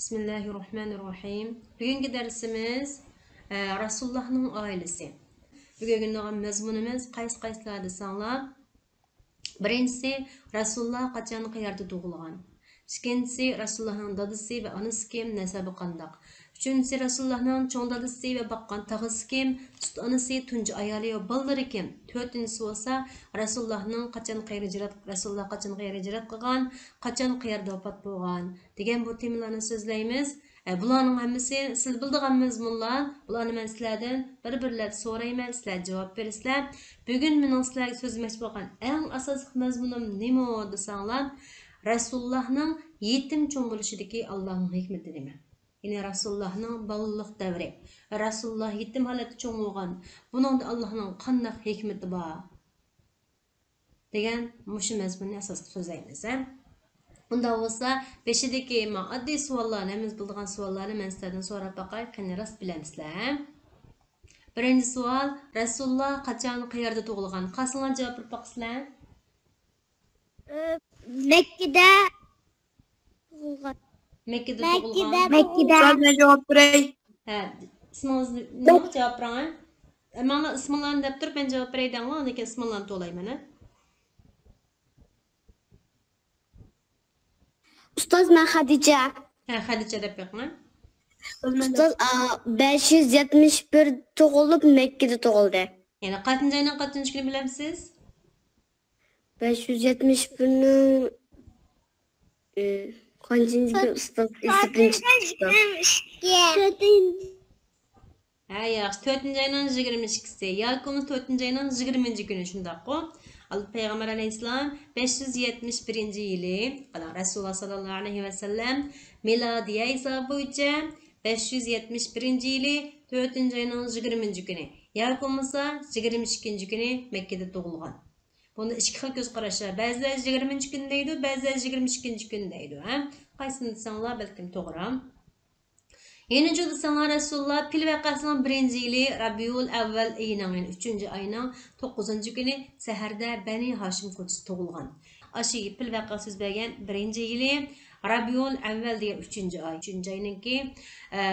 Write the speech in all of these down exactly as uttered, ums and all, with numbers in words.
بىسمىللاھىررەھمانىررەھىم. بۈگۈنكى دەرسىمىز، ئە، رەسۇلۇللاھنىڭ ئائىلىسى. بۈگۈنكى مەزمۇنىمىز قايسى قايسىلار دېسەڭلار، بىرىنچىسى، رەسۇلۇللا قاچان، قەيەردە تۇغۇلغان؟ ئىككىنچىسى، رەسۇلۇللاھنىڭ دادىسى ۋە ئانىسى كىم، نەسەبى قانداق؟ ئۈچىنچىسى، رەسۇلۇللاھنىڭ چوڭ دادىسى ۋە باققان تاغىسى كىم؟ سۈت ئانىسى، تۇنجى ئايالى ۋە بالىلىرى كىم؟ تۆتىنچىسى بولسا، رەسۇلۇللاھنىڭ قاچان، قەيەرگە ھىجرەت، رەسۇلۇللا قاچان، قەيەرگە ھىجرەت قىلغان؟ قاچان، قەيەردە ۋاپات بولغان؟ دېگەن بۇ تېمىلارنى سۆزلەيمىز. ئە، بۇلارنىڭ ھەممىسى سىز بىلىدىغان مەزمۇنلار. بۇلارنى مەن سىلەردىن بىر-بىرلەپ سورايمەن، سىلەر جاۋاب بېرىسىلەر. بۈگۈن مېنىڭ سىلەرگە سۆزلىمەكچى بولغان ئەڭ ئاساسلىق مەزمۇنۇم نېمە دېسەڭلار، رەسۇلۇللاھنىڭ يېتىم چوڭ بولۇشىدىكى ئاللاھنىڭ ھېكمىتى نېمە؟ يەنى رەسۇلۇللاھنىڭ بالىلىق دەۋرى، رەسۇلۇللا يېتىم ھالەتتە چوڭ بولغان، بۇنىڭدا ئاللاھنىڭ قانداق ھېكمىتى بار؟ دېگەن مۇشۇ مەزمۇننى ئاساس قىلىپ سۆزلەيمىز، ھە. ئۇنداق بولسا، بېشىدىكى مانا ئاددىي سوئاللارنى، ھەممىمىز بىلىدىغان سوئاللارنى مەن سىلەردىن سوراپ باقاي، قېنى راست بىلەمسىلەر، ھە؟ بىرىنچى سوئال، رەسۇلۇللا قاچان، قەيەردە تۇغۇلغان؟ قايسىڭلار جاۋاب بېرىپ باقىسىلەر؟ ئى، مەككىدە تۇغۇلغان. مەككىدە تۇغۇلغان. مەككىدە. ئۇستاز، مەن جاۋاب بېرەي. ھە، ئىسمىڭىزنى جاۋاب بېرىڭ، ھە. ئە، ماڭا ئىسمىڭلارنى دەپ تۇرۇپ، مەن جاۋاب بېرەي دەڭلار، ئاندىن كېيىن ئىسمىڭلارنى توۋلايمەن، ھە. ئۇستاز، مەن خەدىچە. ھە، خەدىچە دەپ بېقىڭ، ھە. ئۇستاز، ئا، بەش يۈز يەتمىش بىر تۇغۇلۇپ، مەككىدە تۇغۇلدى. يەنى قاچىنچى ئاينىڭ قاچىنچى كۈنى بىلەمسىز؟ بەش يۈز يەتمىش بىرنىڭ، ئى، قانچىنچى كۈنى ئۇستاز؟ ئېسىمدىن چىقىپتۇ. ھە، ياخشى. تۆتىنچى ئاينىڭ يىگىرمە ئىككىسى ياكى بولمىسا تۆتىنچى ئاينىڭ يىگىرمىنچى كۈنى، شۇنداققۇ؟ ئال-، پەيغەمبەر ئەلەيھىسسالام بەش يۈز يەتمىش بىرىنچى يىلى، قاراڭ، رەسۇلۇللا ساللاللاھۇ ئەلەيھى ۋەسەللەم مىلادىيە ھېسابى بويىچە بەش يۈز يەتمىش بىرىنچى يىلى تۆتىنچى ئاينىڭ يىگىرمىنچى كۈنى ياكى بولمىسا يىگىرمە ئىككىنچى كۈنى مەككىدە تۇغۇلغان. بۇندا ئىككى خىل كۆز قاراش بار. بەزىلەر يىگىرمىنچى كۈن دەيدۇ، بەزىلەر يىگىرمە ئىككىنچى كۈن دەيدۇ، ھە؟ قايسىنى دېسەڭلار بەلكىم توغرا. يەنە جۇ دېسەڭلار، رەسۇلۇللا پىل ۋەقەسىنىڭ بىرىنچى يىلى رەبىئۇل ئەۋۋەل ئېيىنىڭ، يەنى ئۈچىنچى ئاينىڭ توققۇزىنچى كۈنى سەھەردە بەنى ھاشىم كوچىسىدا تۇغۇلغان. ئاشۇ پىل ۋەقەسى يۈز بەرگەن بىرىنچى يىلى رەبىئۇل ئەۋۋەل دېگەن ئۈچىنچى ئاي، ئۈچىنچى ئاينىڭكى، ئە،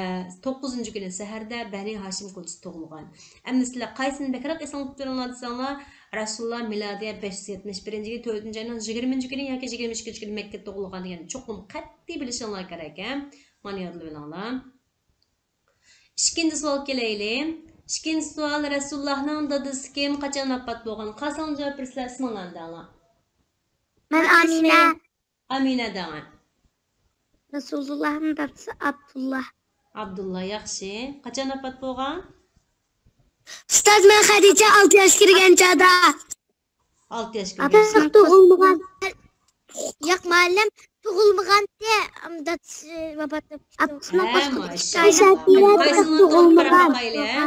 توققۇزىنچى كۈنى سەھەردە بەنى ھاشىم كوچىسىدا تۇغۇلغان. ئەمدى سىلەر قايسىنى بەكرەك ئېسىڭلار تۇتۇۋېلىڭلار دېسەڭلار، رەسۇلۇللا مىلادىيە بەش يۈز يەتمىش بىرىنچى يىلى تۆتىنچى ئاينىڭ يىگىرمىنچى كۈنى ياكى يىگىرمە ئىككىنچى كۈنى مەككىدە تۇغۇلغان دېگەننى چوقۇم قەتئىي بىلىشىڭلار كېرەك، ھە؟ مانا يادلىۋېلىڭلار. ئىككىنچى سوئال كېلەيلى. ئىككىنچى سوئال، رەسۇلۇللانىڭ دادىسى كىم، قاچان ۋاپات بولغان؟ قايسىڭلار جاۋاب بېرىسىلەر، ئىسمىڭلارنى دەڭلار. مەن ئامىنە. ئامىنە دەڭ. رەسۇلۇللانىڭ دادىسى ئابدۇللا. ئابدۇللا، ياخشى. قاچان ۋاپات بولغان؟ ئۇستاز، مەن خەدىچە ئالتە ياش كىرگەن چاغدا. ئالتە ياش كىرگەن. تۇغۇلمىغان. ياق، مۇئەللىم، تۇغۇلمىغانتى، ئام، دادىسى ۋاپات بوپتۇ. ھە، ماشائاللا. قايسىڭلار توغرا باقايلى، ھە؟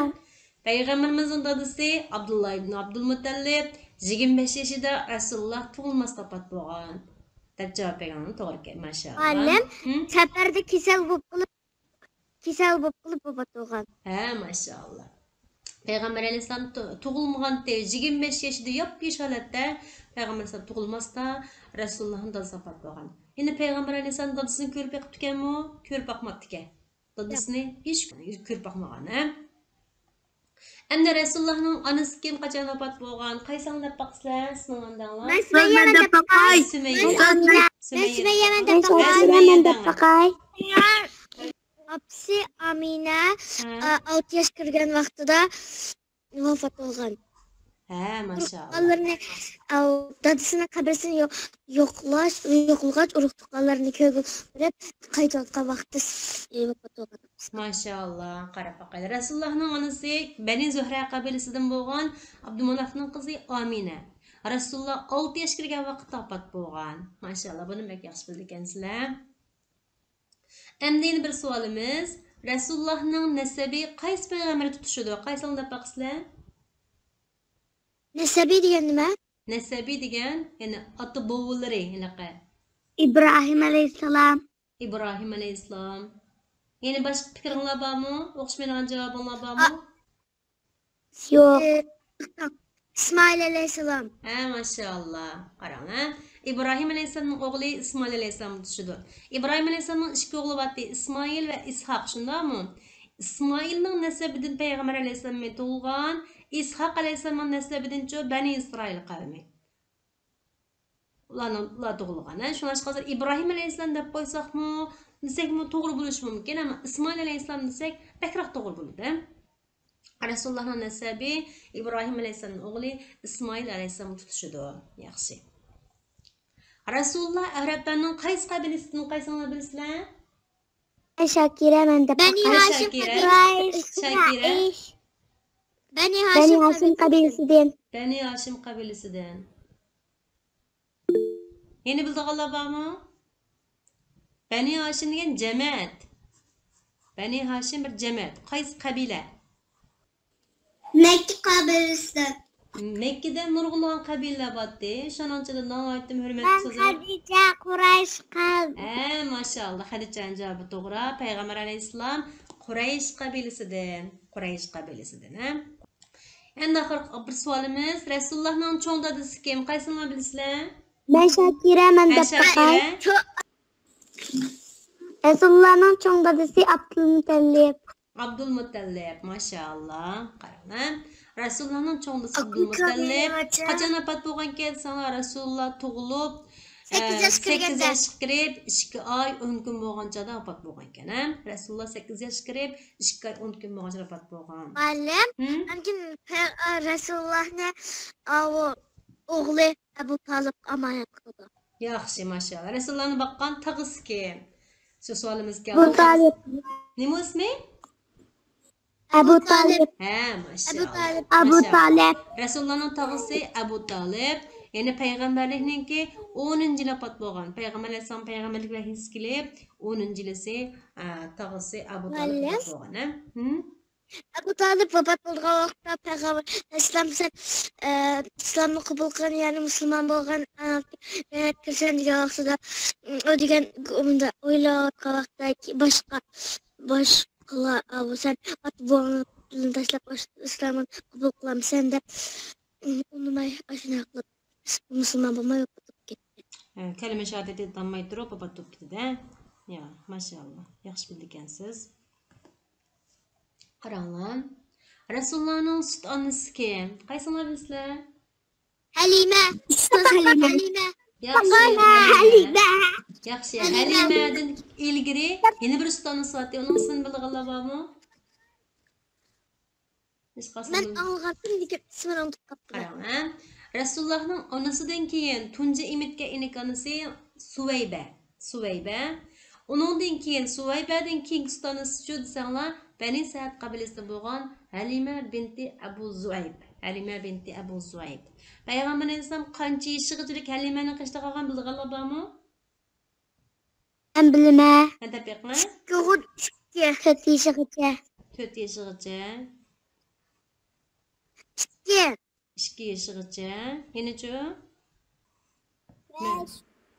پەيغەمبىرىمىزنىڭ دادىسى ئابدۇللا ئىبن ئابدۇلمۇتەللىپ يىگىرمە بەش يېشىدا رەسۇلۇللا تۇغۇلماستىن ۋاپات بولغان، دەپ جاۋاب بەرگەن توغرا ئىكەن، ماشائاللا. مۇئەللىم، سەپەردە كېسەل بولۇپ قېلىپ، كېسەل بولۇپ قېلىپ ۋاپات بولغان. ھە، ماشائاللا. پەيغەمبەر ئەلەيھىسسالام تۇ-، تۇغۇلمىغانتى، يىگىرمە بەش يېشىدا ياپيېشىل ھالەتتە پەيغەمبەر ئەلەيھىسسالام تۇغۇلماستا رەسۇلۇللانىڭ دادىسى ۋاپات بولغان. يەنى پەيغەمبەر ئەلەيھىسسالام دادىسىنى كۆرۈپ بېقىپتىكەنمۇ؟ كۆرۈپ باقماپتىكەن. دادىسىنى ھېچ كۆرۈپ باقمىغان، ھە؟ ئەمدى رەسۇلۇللانىڭ ئانىسى كىم، قاچان ۋاپات بولغان؟ قايسىڭلار دەپ باقىسىلەر، ئىسمىڭلارنى دەڭلار. مەن سۈمەييەمەن دەپ باقاي. سۈمەييە. مەن سۈمەييەمەن دەپ باقاي. ئاپىسى ئامىنە، ھە. ئە، ئالتە ياش كىرگەن ۋاقتىدا ۋاپات بولغان. ھە، ماشائاللا. قالغانلىرىنى، ئاۋ، دادىسىنىڭ قەبرىسىنى يو-، يوقلاش، يوقلىغاچ، ئۇرۇق-تۇغقانلىرىنى كۆرگىلى بېرىپ، قايتىۋاتقان ۋاقتىدا س-، ئى، ۋاپات بولغان. ماشائاللا، قاراپ باقايلى. رەسۇلۇللانىڭ ئانىسى بەنى زۆھرە قەبىلىسىدىن بولغان ئابدۇمانافنىڭ قىزى ئامىنە. رەسۇلۇللا ئالتە ياش كىرگەن ۋاقىتتا ۋاپات بولغان. ماشائاللا، بۇنى بەك ياخشى بىلىدىكەنسىلەر. ئەمدى يەنە بىر سوئالىمىز. رەسۇلۇللانىڭ نەسەبى قايسى پەيغەمبەرگە تۇتىشىدۇ؟ قايسىڭلار دەپ باقىسىلەر؟ نەسەبى دېگەن نېمە؟ نەسەبى دېگەن، يەنى ئاتا بوۋىلىرى ھېلىقى. ئىبراھىم ئەلەيھىسسالام. ئىبراھىم ئەلەيھىسسالام. يەنە باشقا پىكرىڭلار بارمۇ؟ ئوخشىمايدىغان جاۋابىڭلار بارمۇ؟ ئا-، يوق. ئى، ئىسمائىل ئەلەيھىسسالام. ھە، ماشائاللا. قاراڭ، ھە. ئىبراھىم ئەلەيھىسسالامنىڭ ئوغلى ئىسمائىل ئەلەيھىسسالامغا تۇتىشىدۇ. ئىبراھىم ئەلەيھىسسالامنىڭ ئىككى ئوغلى بارتى، ئىسمائىل ۋە ئىسھاق، شۇنداقمۇ؟ ئىسمائىلنىڭ نەسەبىدىن پەيغەمبەر ئەلەيھىسسالام تۇغۇلغان، ئىسھاق ئەلەيھىسسالامنىڭ نەسەبىدىنچۇ بەنى ئىسرائىل قەۋمى. ئۇلارنىڭ، ئۇلار تۇغۇلغان، ھە؟ شۇڭلاشقا ھازىر ئىبراھىم ئەلەيھىسسالام دەپ قويساقمۇ، دېسەكمۇ توغرا بولۇشى مۇمكىن، ئەمما ئىسمائىل ئەلەيھىسسالام دېسەك بەكرەك توغرا بولىدۇ، ھە؟ رەسۇلۇللانىڭ نەسەبى ئىبراھىم ئەلەيھىسسالامنىڭ ئوغلى ئىسمائىل ئەلەيھىسسالامغا تۇتىشىدۇ. ياخشى. رەسۇلۇللا ئەرەبلەرنىڭ قايسى قەبىلىسىدىن، قايسىڭلار بىلىسىلەر؟ شاكىرە، مەن دەپ بەنى باقاي. ھاشىم شاكىرە. قەبىلىسى. شاكىرە. قۇرەيش. بەنى بەنى ھاشىم ھاشىم قەبىلىسى. قەبىلىسىدىن. بەنى ھاشىم قەبىلىسىدىن. يەنە بىلىدىغانلار بارمۇ؟ بەنى ھاشىم دېگەن جەمەت. بەنى ھاشىم بىر جەمەت. قايسى قەبىلە؟ مەككە قەبىلىسى. مەككىدە نۇرغۇنلىغان قەبىلىلەر بارتى. شۇنىڭ ئىچىدە ناھايىتى ھۆرمەتلىك مەن سۆزى. خەدىچە، قۇرەيش قەب- ھە، ماشائاللا، خەدىچەنىڭ جاۋابى توغرا. پەيغەمبەر ئەلەيھىسسالام قۇرەيش قەبىلىسىدىن. قۇرەيش قەبىلىسىدىن، ھە. ئەمدى ئاخىرقى بىر سوئالىمىز، رەسۇلۇللانىڭ چوڭ دادىسى كىم؟ قايسىڭلار بىلىسىلەر؟ مەن شاكىرە، مەن ھە، دەپ باقاي. شاكىرە. رەسۇلۇللانىڭ چوڭ دادىسى ئابدۇلمۇتەللىپ. ئابدۇلمۇتەللىپ، ماشائاللا. قاراڭ، ھە. رەسۇلۇللانىڭ چوڭ دادىسى ئابدۇلمۇتەللىپ. قاچان ۋاپات بولغانكەن دېسەڭلار، رەسۇلۇللا تۇغۇلۇپ، سەككىز ئە، ياشقا سەككىز كىرگەندە. ياشقا كىرىپ، ئىككى ئاي ئون كۈن بولغان چاغدا ۋاپات بولغانكەن، ھە. رەسۇلۇللا سەككىز ياشقا كىرىپ، ئىككى ئاي ئون كۈن بولغان چاغدا ۋاپات بولغان. مۇئەللىم، ھىم؟ ئاندىن پە-، ئا، رەسۇلۇللانى، ئاۋۇ، ئوغلى ئەبۇ تالىپ ئامانەت قىلىدۇ. ياخشى، ماشائاللا. رەسۇلۇللانى باققان تاغىسى كىم؟ شۇ سوئالىمىزغا ئەبۇ كەلدۇق. تالىپ. نېمە ئىسمى؟ ئەبۇ تالىپ. ھە، ماشائاللا. ئەبۇ تالىپ. ئەبۇ ماشائاللا. تالىپ. رەسۇلۇللانىڭ تاغىسى ئەبۇ تالىپ. يەنى پەيغەمبەرلىكنىڭكى ئونىنچى يىلى ۋاپات بولغان. پەيغەمبەر ئەلەيھىسسالام پەيغەمبەرلىك ۋەھىيسى كېلىپ، ئونىنچى يىلىسى، ئە، تاغىسى ئەبۇ تالىپ مۇئەللىم. ۋاپات بولغان، ھە؟ ھىم؟ ئەبۇ تالىپ ۋاپات بولغان ۋاقىتتا پەيغەمبەر ئەلەيھىسسالام سەن، ئە، ئىسلامنى قوبۇل قىلغان، يەنى مۇسۇلمان بولغان، ئە، جەننەتكە كىرىسەن دېگەن ۋاقتىدا، ئۇ دېگەن، ئۇنداق ئويلاۋاتقان ۋاقىتتا باشقا، باشقىلار، ئاۋۇ سەن ئاتا بوۋاڭنى تاشلاپ ئىسلامنى قوبۇل قىلامسەن دەپ، ئۇنىماي ئاشۇنداق قىلىپ مۇسۇلمان بولماي ۋاپات بولۇپ كەتتى. ھە، كەلىمە شاھادەت ئېيتالماي تۇرۇپ ۋاپات بولۇپ كېتىدۇ، ھە؟ يا، ماشائاللا، ياخشى بىلىدىكەنسىز. قاراڭلار. رەسۇلۇللانىڭ سۈت ئانىسى كىم؟ قايسىڭلار بىلىسىلەر؟ ھەلىمە. ئۇستاز ھەلىمە. ھەلىمە. ياخشى، ھەلىمە. ھەلىمە. ياخشى، ھەلىمە. ھەلىمەدىن ئىلگىرى يەنە بىر سۈت ئانىسى بارتى. ئۇنىڭ ئىسمىنى بىلىدىغانلار بارمۇ؟ ھېچقايسى مەن بىل- ئاڭلىغانتىم، لېكىن ئىسمىنى ئۇنتۇپ قاپتىمەن. قاراڭ، ھە. رەسۇلۇللانىڭ ئانىسىدىن كېيىن تۇنجى ئېمىتكەن ئىنىكى ئانىسى سۇۋەيبە. سۇۋەيبە. ئۇنىڭدىن كېيىن، سۇۋەيبەدىن كېيىنكى سۈت ئانىسىچۇ دېسەڭلار، بەنى سەئەد قەبىلىسىدىن بولغان ھەلىمە بىنتى ئەبۇ زۇئەيب. ھەلىمە بىنتى ئەبۇ زۇئەيب. پەيغەمبەر ئەلەيھىسسالام قانچە يېشىغىچىلىك ھەلىمەنىڭ قېشىدا قالغان، بىلىدىغانلار بارمۇ؟ مەن بىلىمەن. مەن دەپ بېقىڭە. ئىككى، ئىككى. تۆت يېشىغىچە. تۆت يېشىغىچە. ئىككى. ئىككى يېشىغىچە. يەنىچۇ؟ مەن بەش.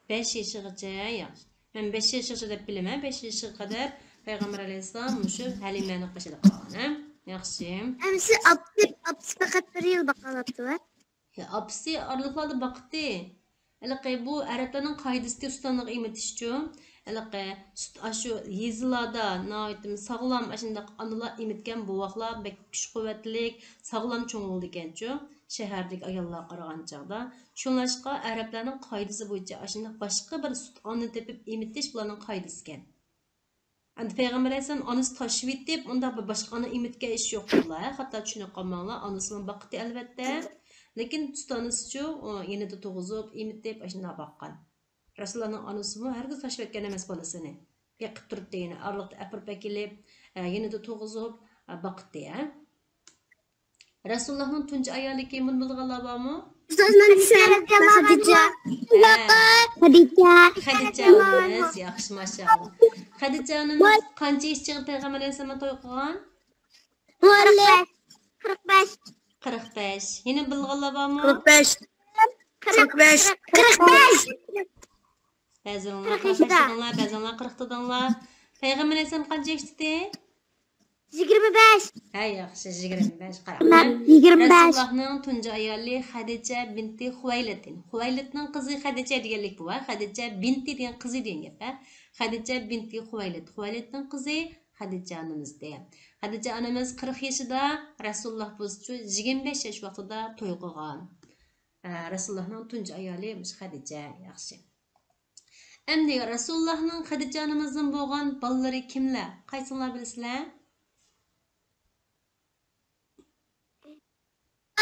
بەش يېشىغىچە، ياخشى. مەن بەش يېشىغىچە دەپ بىلىمەن. بەش يېشىغا قەدەر پەيغەمبەر ئەلەيھىسسالام مۇشۇ ھەلىمەنىڭ قېشىدا قالغان، ھە؟ ياخشى. ئەمىسە ئاپىسى، ئاپىسى پەقەت بىر يىل باقالاپتۇ، ھە؟ يا، ئاپىسى ئارىلىقلاردا باقتى. ھېلىقى بۇ ئەرەبلەرنىڭ قائىدىسىدىكى سۈت ئانىغا ئېمىتىشچۇ. ھېلىقى سۈت، ئاشۇ يېزىلاردا ناھايىتى ساغلام ئاشۇنداق ئانىلار ئېمىتكەن بوۋاقلار بەك كۈچ قۇۋۋەتلىك، ساغلام چوڭ بولىدىكەنچۇ، شەھەردىكى ئاياللارغا قارىغان چاغدا. شۇڭلاشقا ئەرەبلەرنىڭ قائىدىسى بويىچە ئاشۇنداق باشقا بىر سۈت ئانىنى تېپىپ ئېمىتىش بۇلارنىڭ قائىدىسىكەن. ئەمدى پەيغەمبەر ئەلەيھىسسالام ئانىسى تاشلىۋېتىپ، ئۇنداق بىر باشقا ئانا ئېمىتكەن ئىش يوق، بالىلار، ھە؟ خاتا چۈشىنىپ قالماڭلار، ئانىسىمۇ باقتى، ئەلۋەتتە. لېكىن سۈت ئانىسىچۇ، ئۇ يېنىدا تۇرغۇزۇپ، ئېمىتىپ، ئاشۇنداق باققان. رەسۇلۇللانىڭ ئانىسىمۇ ھەرگىز تاشلىۋەتكەن ئەمەس بالىسىنى. بېقىپ تۇرۇپتۇ، يەنە ئارىلىقتا ئەپىرىپ ئەكېلىپ، ئە، يېنىدا تۇرغۇزۇپ، ئە، باقتى، ھە؟ رەسۇلۇللانىڭ تۇنجى ئايالى كىم؟ بۇنى بىلىدىغانلار بارمۇ؟ ئۇستاز، مەن بىلىمەن. خەدىچە. ھە. خەدىچە. خەدىچە ئانىمىز، ياخشى، ماشائاللا. خەدىچە ئانىمىز قانچە يېشىغىچە پەيغەمبەر ئەلەيھىسسالام توي قىلغان؟ قىرىق بەش. قىرىق بەش. قىرىق بەش. يەنە بىلىدىغانلار بارمۇ؟ قىرىق بەش. قىرىق بەش. قىرىق بەش. بەزىلەر قىرىق بەش دېدىڭلار، بەزىلەر قىرىق دېدىڭلار. پەيغەمبەر ئەلەيھىسسالام قانچە ياشتا ئىدى؟ يىگىرمە بەش. ھە، ياخشى، يىگىرمە بەش. قاراڭ. يىگىرمە بەش. رەسۇلۇللاھنىڭ تۇنجى ئايالى خەدىچە بىنتى خۇۋەيلىد. خۇۋەيلىدنىڭ قىزى خەدىچە دېگەنلىك بۇ، ھە. خەدىچە بىنتى دېگەن قىزى دېگەن گەپ، ھە. خەدىچە بىنتى خۇۋەيلىد. خۇۋەيلىدنىڭ قىزى خەدىچە ئانىمىز دە. خەدىچە ئانىمىز قىرىق يېشىدا، رەسۇلۇللاھ بولسىچۇ يىگىرمە بەش ياش ۋاقتىدا توي قىلغان. ئە، رەسۇلۇللاھنىڭ تۇنجى ئايالى مۇشۇ خەدىچە. ياخشى. ئەمدى رەسۇلۇللاھنىڭ خەدىچە ئانىمىزدىن بولغان بالىلىرى كىملەر؟ قايسىڭلار بىلىسىلەر؟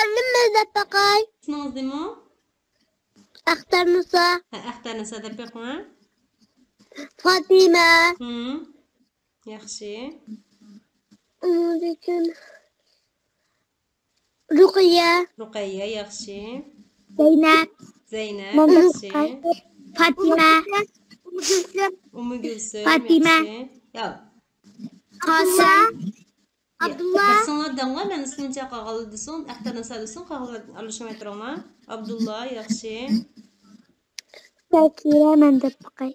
مۇئەللىم، مەن دەپ باقاي. ئىسمىڭىز نېمە؟ ئەختەرنىسا. ھە، ئەختەرنىسا دەپ بېقىڭ. فاتىمە. ھىم. ياخشى. ئۇنىڭدىن كېيىن رۇقىيە. رۇقەييە، ياخشى. زەينەپ. زەينەپ، ياخشى. فاتىمە. ئۇممۇ گۈلسۈم. فاتىمە. ياخشى. ياق. قاسىم. ئابدۇللا. بىرسىڭلار دەڭلار، مەن ئىسمىنى چاقىرغاندا دېسۇڭ، ئەختەرنىسا دېسۇڭ، قالغانلار ئارىلاشماي تۇرۇڭلار. ئابدۇللا، ياخشى. شاكىرە، مەن دەپ باقاي.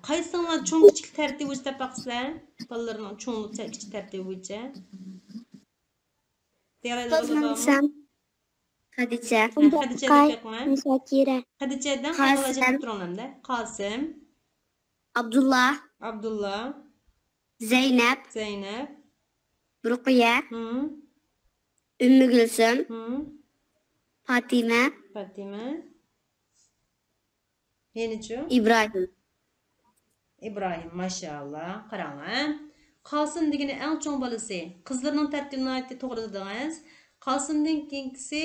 قايسىڭلار چوڭ كىچىك تەرتىپى بويىچە دەپ باقىسىلەر؟ بالىلارنىڭ چوڭلۇق تە-، كىچىك تەرتىپى بويىچە. دېيەلەيدىغانلار بارمۇ؟ خەدىچە. ھە، خەدىچە دەپ بېقىڭ. شاكىرە. خەدىچە دەڭ، قالغانلار قاسىم. تۇرۇڭلار ئەمدى. قاسىم. ئابدۇللا. ئابدۇللا. زەينەپ. زەينەپ. رۇقىيە. ھىم. ئۈممۈ گۈلسۈم. ھىم. پاتىمە. پاتىمە. يەنىچۇ؟ ئىبراھىم. ئىبراھىم، ماشائاللا. قاراڭلار. قاسىم دېگىنى ئەڭ چوڭ بالىسى. قىزلىرىنىڭ تەرتىپىنى ناھايىتى توغرا دېدىڭىز. قاسىمدىن كېيىنكىسى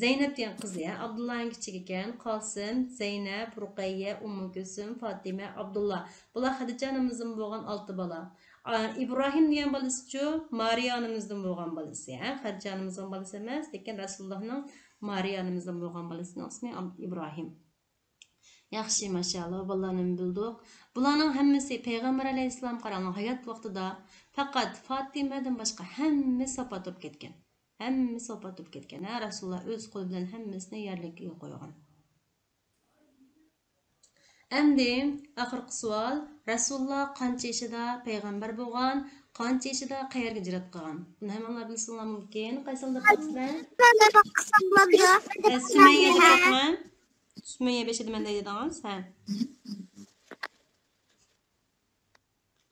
زەينەپ دېگەن قىزى، ھە، ئابدۇللانىڭ كىچىكى ئىكەن. قاسىم، زەينەپ، رۇقەييە، ئۇممۇ كۈلسۈم، فاتىمە، ئابدۇللا. بۇلار خەدىچە ئانىمىزدىن بولغان ئالتە بالا. ئا، ئىبراھىم دېگەن بالىسىچۇ؟ مارىيا ئانىمىزدىن بولغان بالىسى، ھە. خەدىچە ئانىمىزنىڭ بالىسى ئەمەس، لېكىن رەسۇلۇللاھنىڭ مارىيا ئانىمىزدىن بولغان بالىسىنىڭ ئىسمى ئاب-، ئىبراھىم. ياخشى، ماشائاللا، بالىلارنى بىلدۇق. بۇلارنىڭ ھەممىسى پەيغەمبەر ئەلەيھىسسالام قاراڭلار ھايات ۋاقتىدا پەقەت فاتىمەدىن باشقا ھەممىسى ۋاپات بولۇپ كەتكەن. ھەممىسى ۋاپات بولۇپ كەتكەن، ھە، رەسۇلۇللا ئۆز قولى بىلەن ھەممىسىنى يەرلىككە قويغان. ئەمدى ئاخىرقى سوئال، رەسۇلۇللا قانچە يېشىدا پەيغەمبەر بولغان، قانچە يېشىدا قەيەرگە ھىجرەت قىلغان؟ بۇنى ھەممىڭلار بىلسىڭلار مۇمكىن. قايسىڭلار دەپ باقىسىلەر؟ مەن دەپ باقسام بولامدۇ؟ ئە، سۈمەييە دەپ باقما. سۈمەييە بېشىدا مەن دەي دەيدىغانسىز، ھە.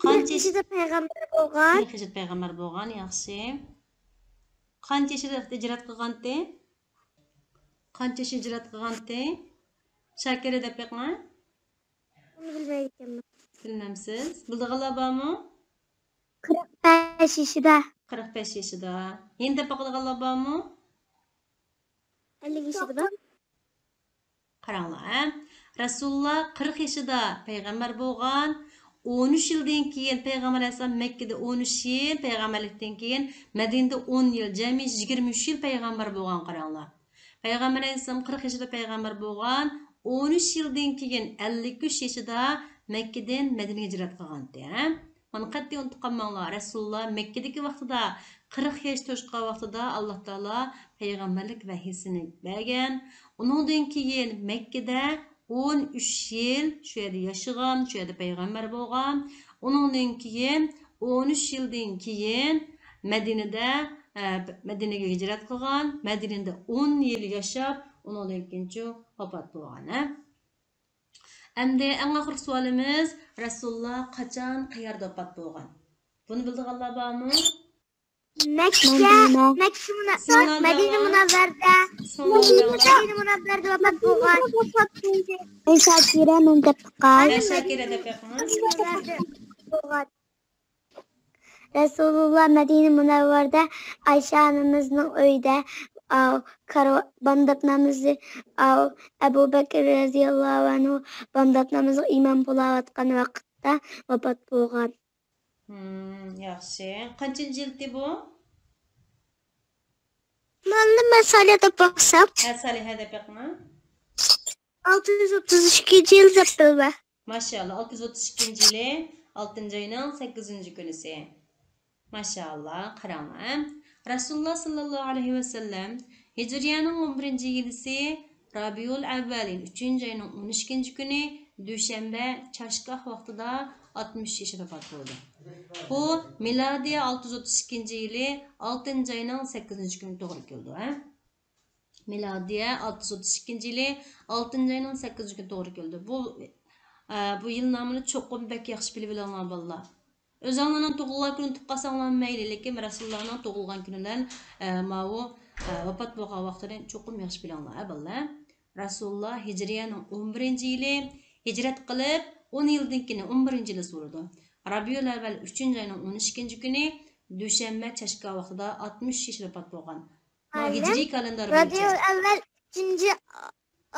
قانچە يېشىدا پەيغەمبەر بولغان؟ قىرىق يېشىدا پەيغەمبەر بولغان، ياخشى. قانچە يېشىدا ھىجرەت قىلغانتى؟ قانچە يېشىدا ھىجرەت قىلغانتى؟ شاكىرە دەپ بېقىڭە. بۇنى بىلمەيدىكەنمەن. بىلمەمسىز؟ بىلىدىغانلار بارمۇ؟ قىرىق بەش يېشىدا. قىرىق بەش يېشىدا. يەنە دەپ باقىدىغانلار بارمۇ؟ ئەللىك يېشىدا بار. قاراڭلار، ھە. رەسۇلۇللا قىرىق يېشىدا پەيغەمبەر بولغان. ئون ئۈچ يىلدىن كېيىن پەيغەمبەر ئەلەيھىسسالام مەككىدە ئون ئۈچ يىل پەيغەمبەرلىكتىن كېيىن، مەدىنىدە ئون يىل، جەمئىي يىگىرمە ئۈچ يىل پەيغەمبەر بولغان، قاراڭلار. پەيغەمبەر ئەلەيھىسسالام قىرىق يېشىدا پەيغەمبەر بولغان، ئون ئۈچ يىلدىن كېيىن ئەللىك ئۈچ يېشىدا مەككىدىن مەدىنىگە ھىجرەت قىلغانتى، ھە؟ مانا قەتئىي ئۇنتۇپ قالماڭلار، رەسۇلۇللا مەككىدىكى ۋاقتىدا، قىرىق ياش توشقان ۋاقتىدا ئاللا تائالا پەيغەمبەرلىك ۋەھىيسىنى بەرگەن. ئۇنىڭدىن كېيىن مەككىدە ئون ئۈچ يىل شۇ يەردە ياشىغان، شۇ يەردە پەيغەمبەر بولغان. ئۇنىڭدىن كېيىن ئون ئۈچ يىلدىن كېيىن مەدىنىدە، ئە، مەدىنىگە ھىجرەت قىلغان، مەدىنىدە ئون يىل ياشاپ، ئۇنىڭدىن كېيىنچۇ ۋاپات بولغان، ھە؟ ئەمدى ئەڭ ئاخىرقى سوئالىمىز، رەسۇلۇللا قاچان، قەيەردە ۋاپات بولغان؟ بۇنى بىلىدىغانلار بارمۇ؟ مەككە، مەدىنە. مەككە مۇنا-، مەدىنە مۇنەۋۋەردە. مەدىنە مۇنەۋۋەردە ۋاپات بولغان. مەن شاكىرە، مەن دەپ باقاي. ھە، شاكىرە دەپ بېقىڭ. مەدىنە مۇنەۋۋەردە بولغان. رەسۇلۇللا مەدىنە مۇنەۋۋەردە ئايشە ئانىمىزنىڭ ئۆيىدە، ئاۋۇ، كارۋا-، بامدات نامىزى، ئاۋۇ، ئەبۇ بەكرى رەزىياللاھۇ ئەنھۇ بامدات نامىزىغا ئىمام بولاۋاتقان ۋاقىتتا ۋاپات بولغان. ھىم، ياخشى. قانچىنچى يىلتى بۇ؟ مۇئەللىم، مەن سالىھە دەپ باقسام. ھە، سالىھە دەپ بېقىڭ. ئالتە يۈز ئوتتۇز ئىككىنچى يىل دەپ بىلىمەن. ماشائاللا، ئالتە يۈز ئوتتۇز ئىككىنچى يىلى، ئالتىنچى ئاينىڭ سەككىزىنچى كۈنىسى. ماشائاللا، قاراڭلار. رەسۇلۇللا ساللاللاھۇ ئەلەيھى ۋەسەللەم ھىجرىيەنىڭ ئون بىرىنچى يىلىسى رابىئۇل ئەۋۋەل، يەنى ئۈچىنچى ئاينىڭ ئون ئىككىنچى كۈنى دۈشەنبە چاشگاھ ۋاقتىدا ئاتمىش يېشىدا ۋاپات بولدى. بۇ مىلادىيە ئالتە يۈز ئوتتۇز ئىككىنچى يىلى ئالتىنچى ئاينىڭ سەككىزىنچى كۈنى توغرا كېلىدۇ، ھە؟ مىلادىيە ئالتە يۈز ئوتتۇز ئىككىنچى يىلى ئالتىنچى ئاينىڭ سەككىزىنچى كۈنى توغرا كېلىدۇ. بۇ، ئە، بۇ يىلنامىنى چوقۇم بەك ياخشى بىلىۋېلىڭلار، بالىلار. ئۆزۈڭلارنىڭ تۇغۇلغان كۈنىنى ئۇنتۇپ قالساڭلار مەيلى، لېكىن رەسۇلۇللانىڭ تۇغۇلغان كۈنى بىلەن، ئە، ماۋۇ، ئە، ۋاپات بولغان ۋاقتىنى چوقۇم ياخشى بىلىڭلار، ھە، بالىلار. رەسۇلۇللا ھىجرىيەنىڭ ئون بىرىنچى يىلى ھىجرەت قىلىپ، ئون يىلدىن كېيىن ئون بىرىنچى يىلى سورىدۇ. رەبىئۇل ئەۋۋەل ئۈچىنچى ئاينىڭ ئون ئىككىنچى كۈنى، دۈشەنبە چاشگاھ ۋاقتىدا ئاتمىش يېشىدا ۋاپات بولغان. ماۋۇ ئايلەن ھىجرىي كالېندار بويىچە. رەبىئۇل ئەۋۋەل ئۈچىنچى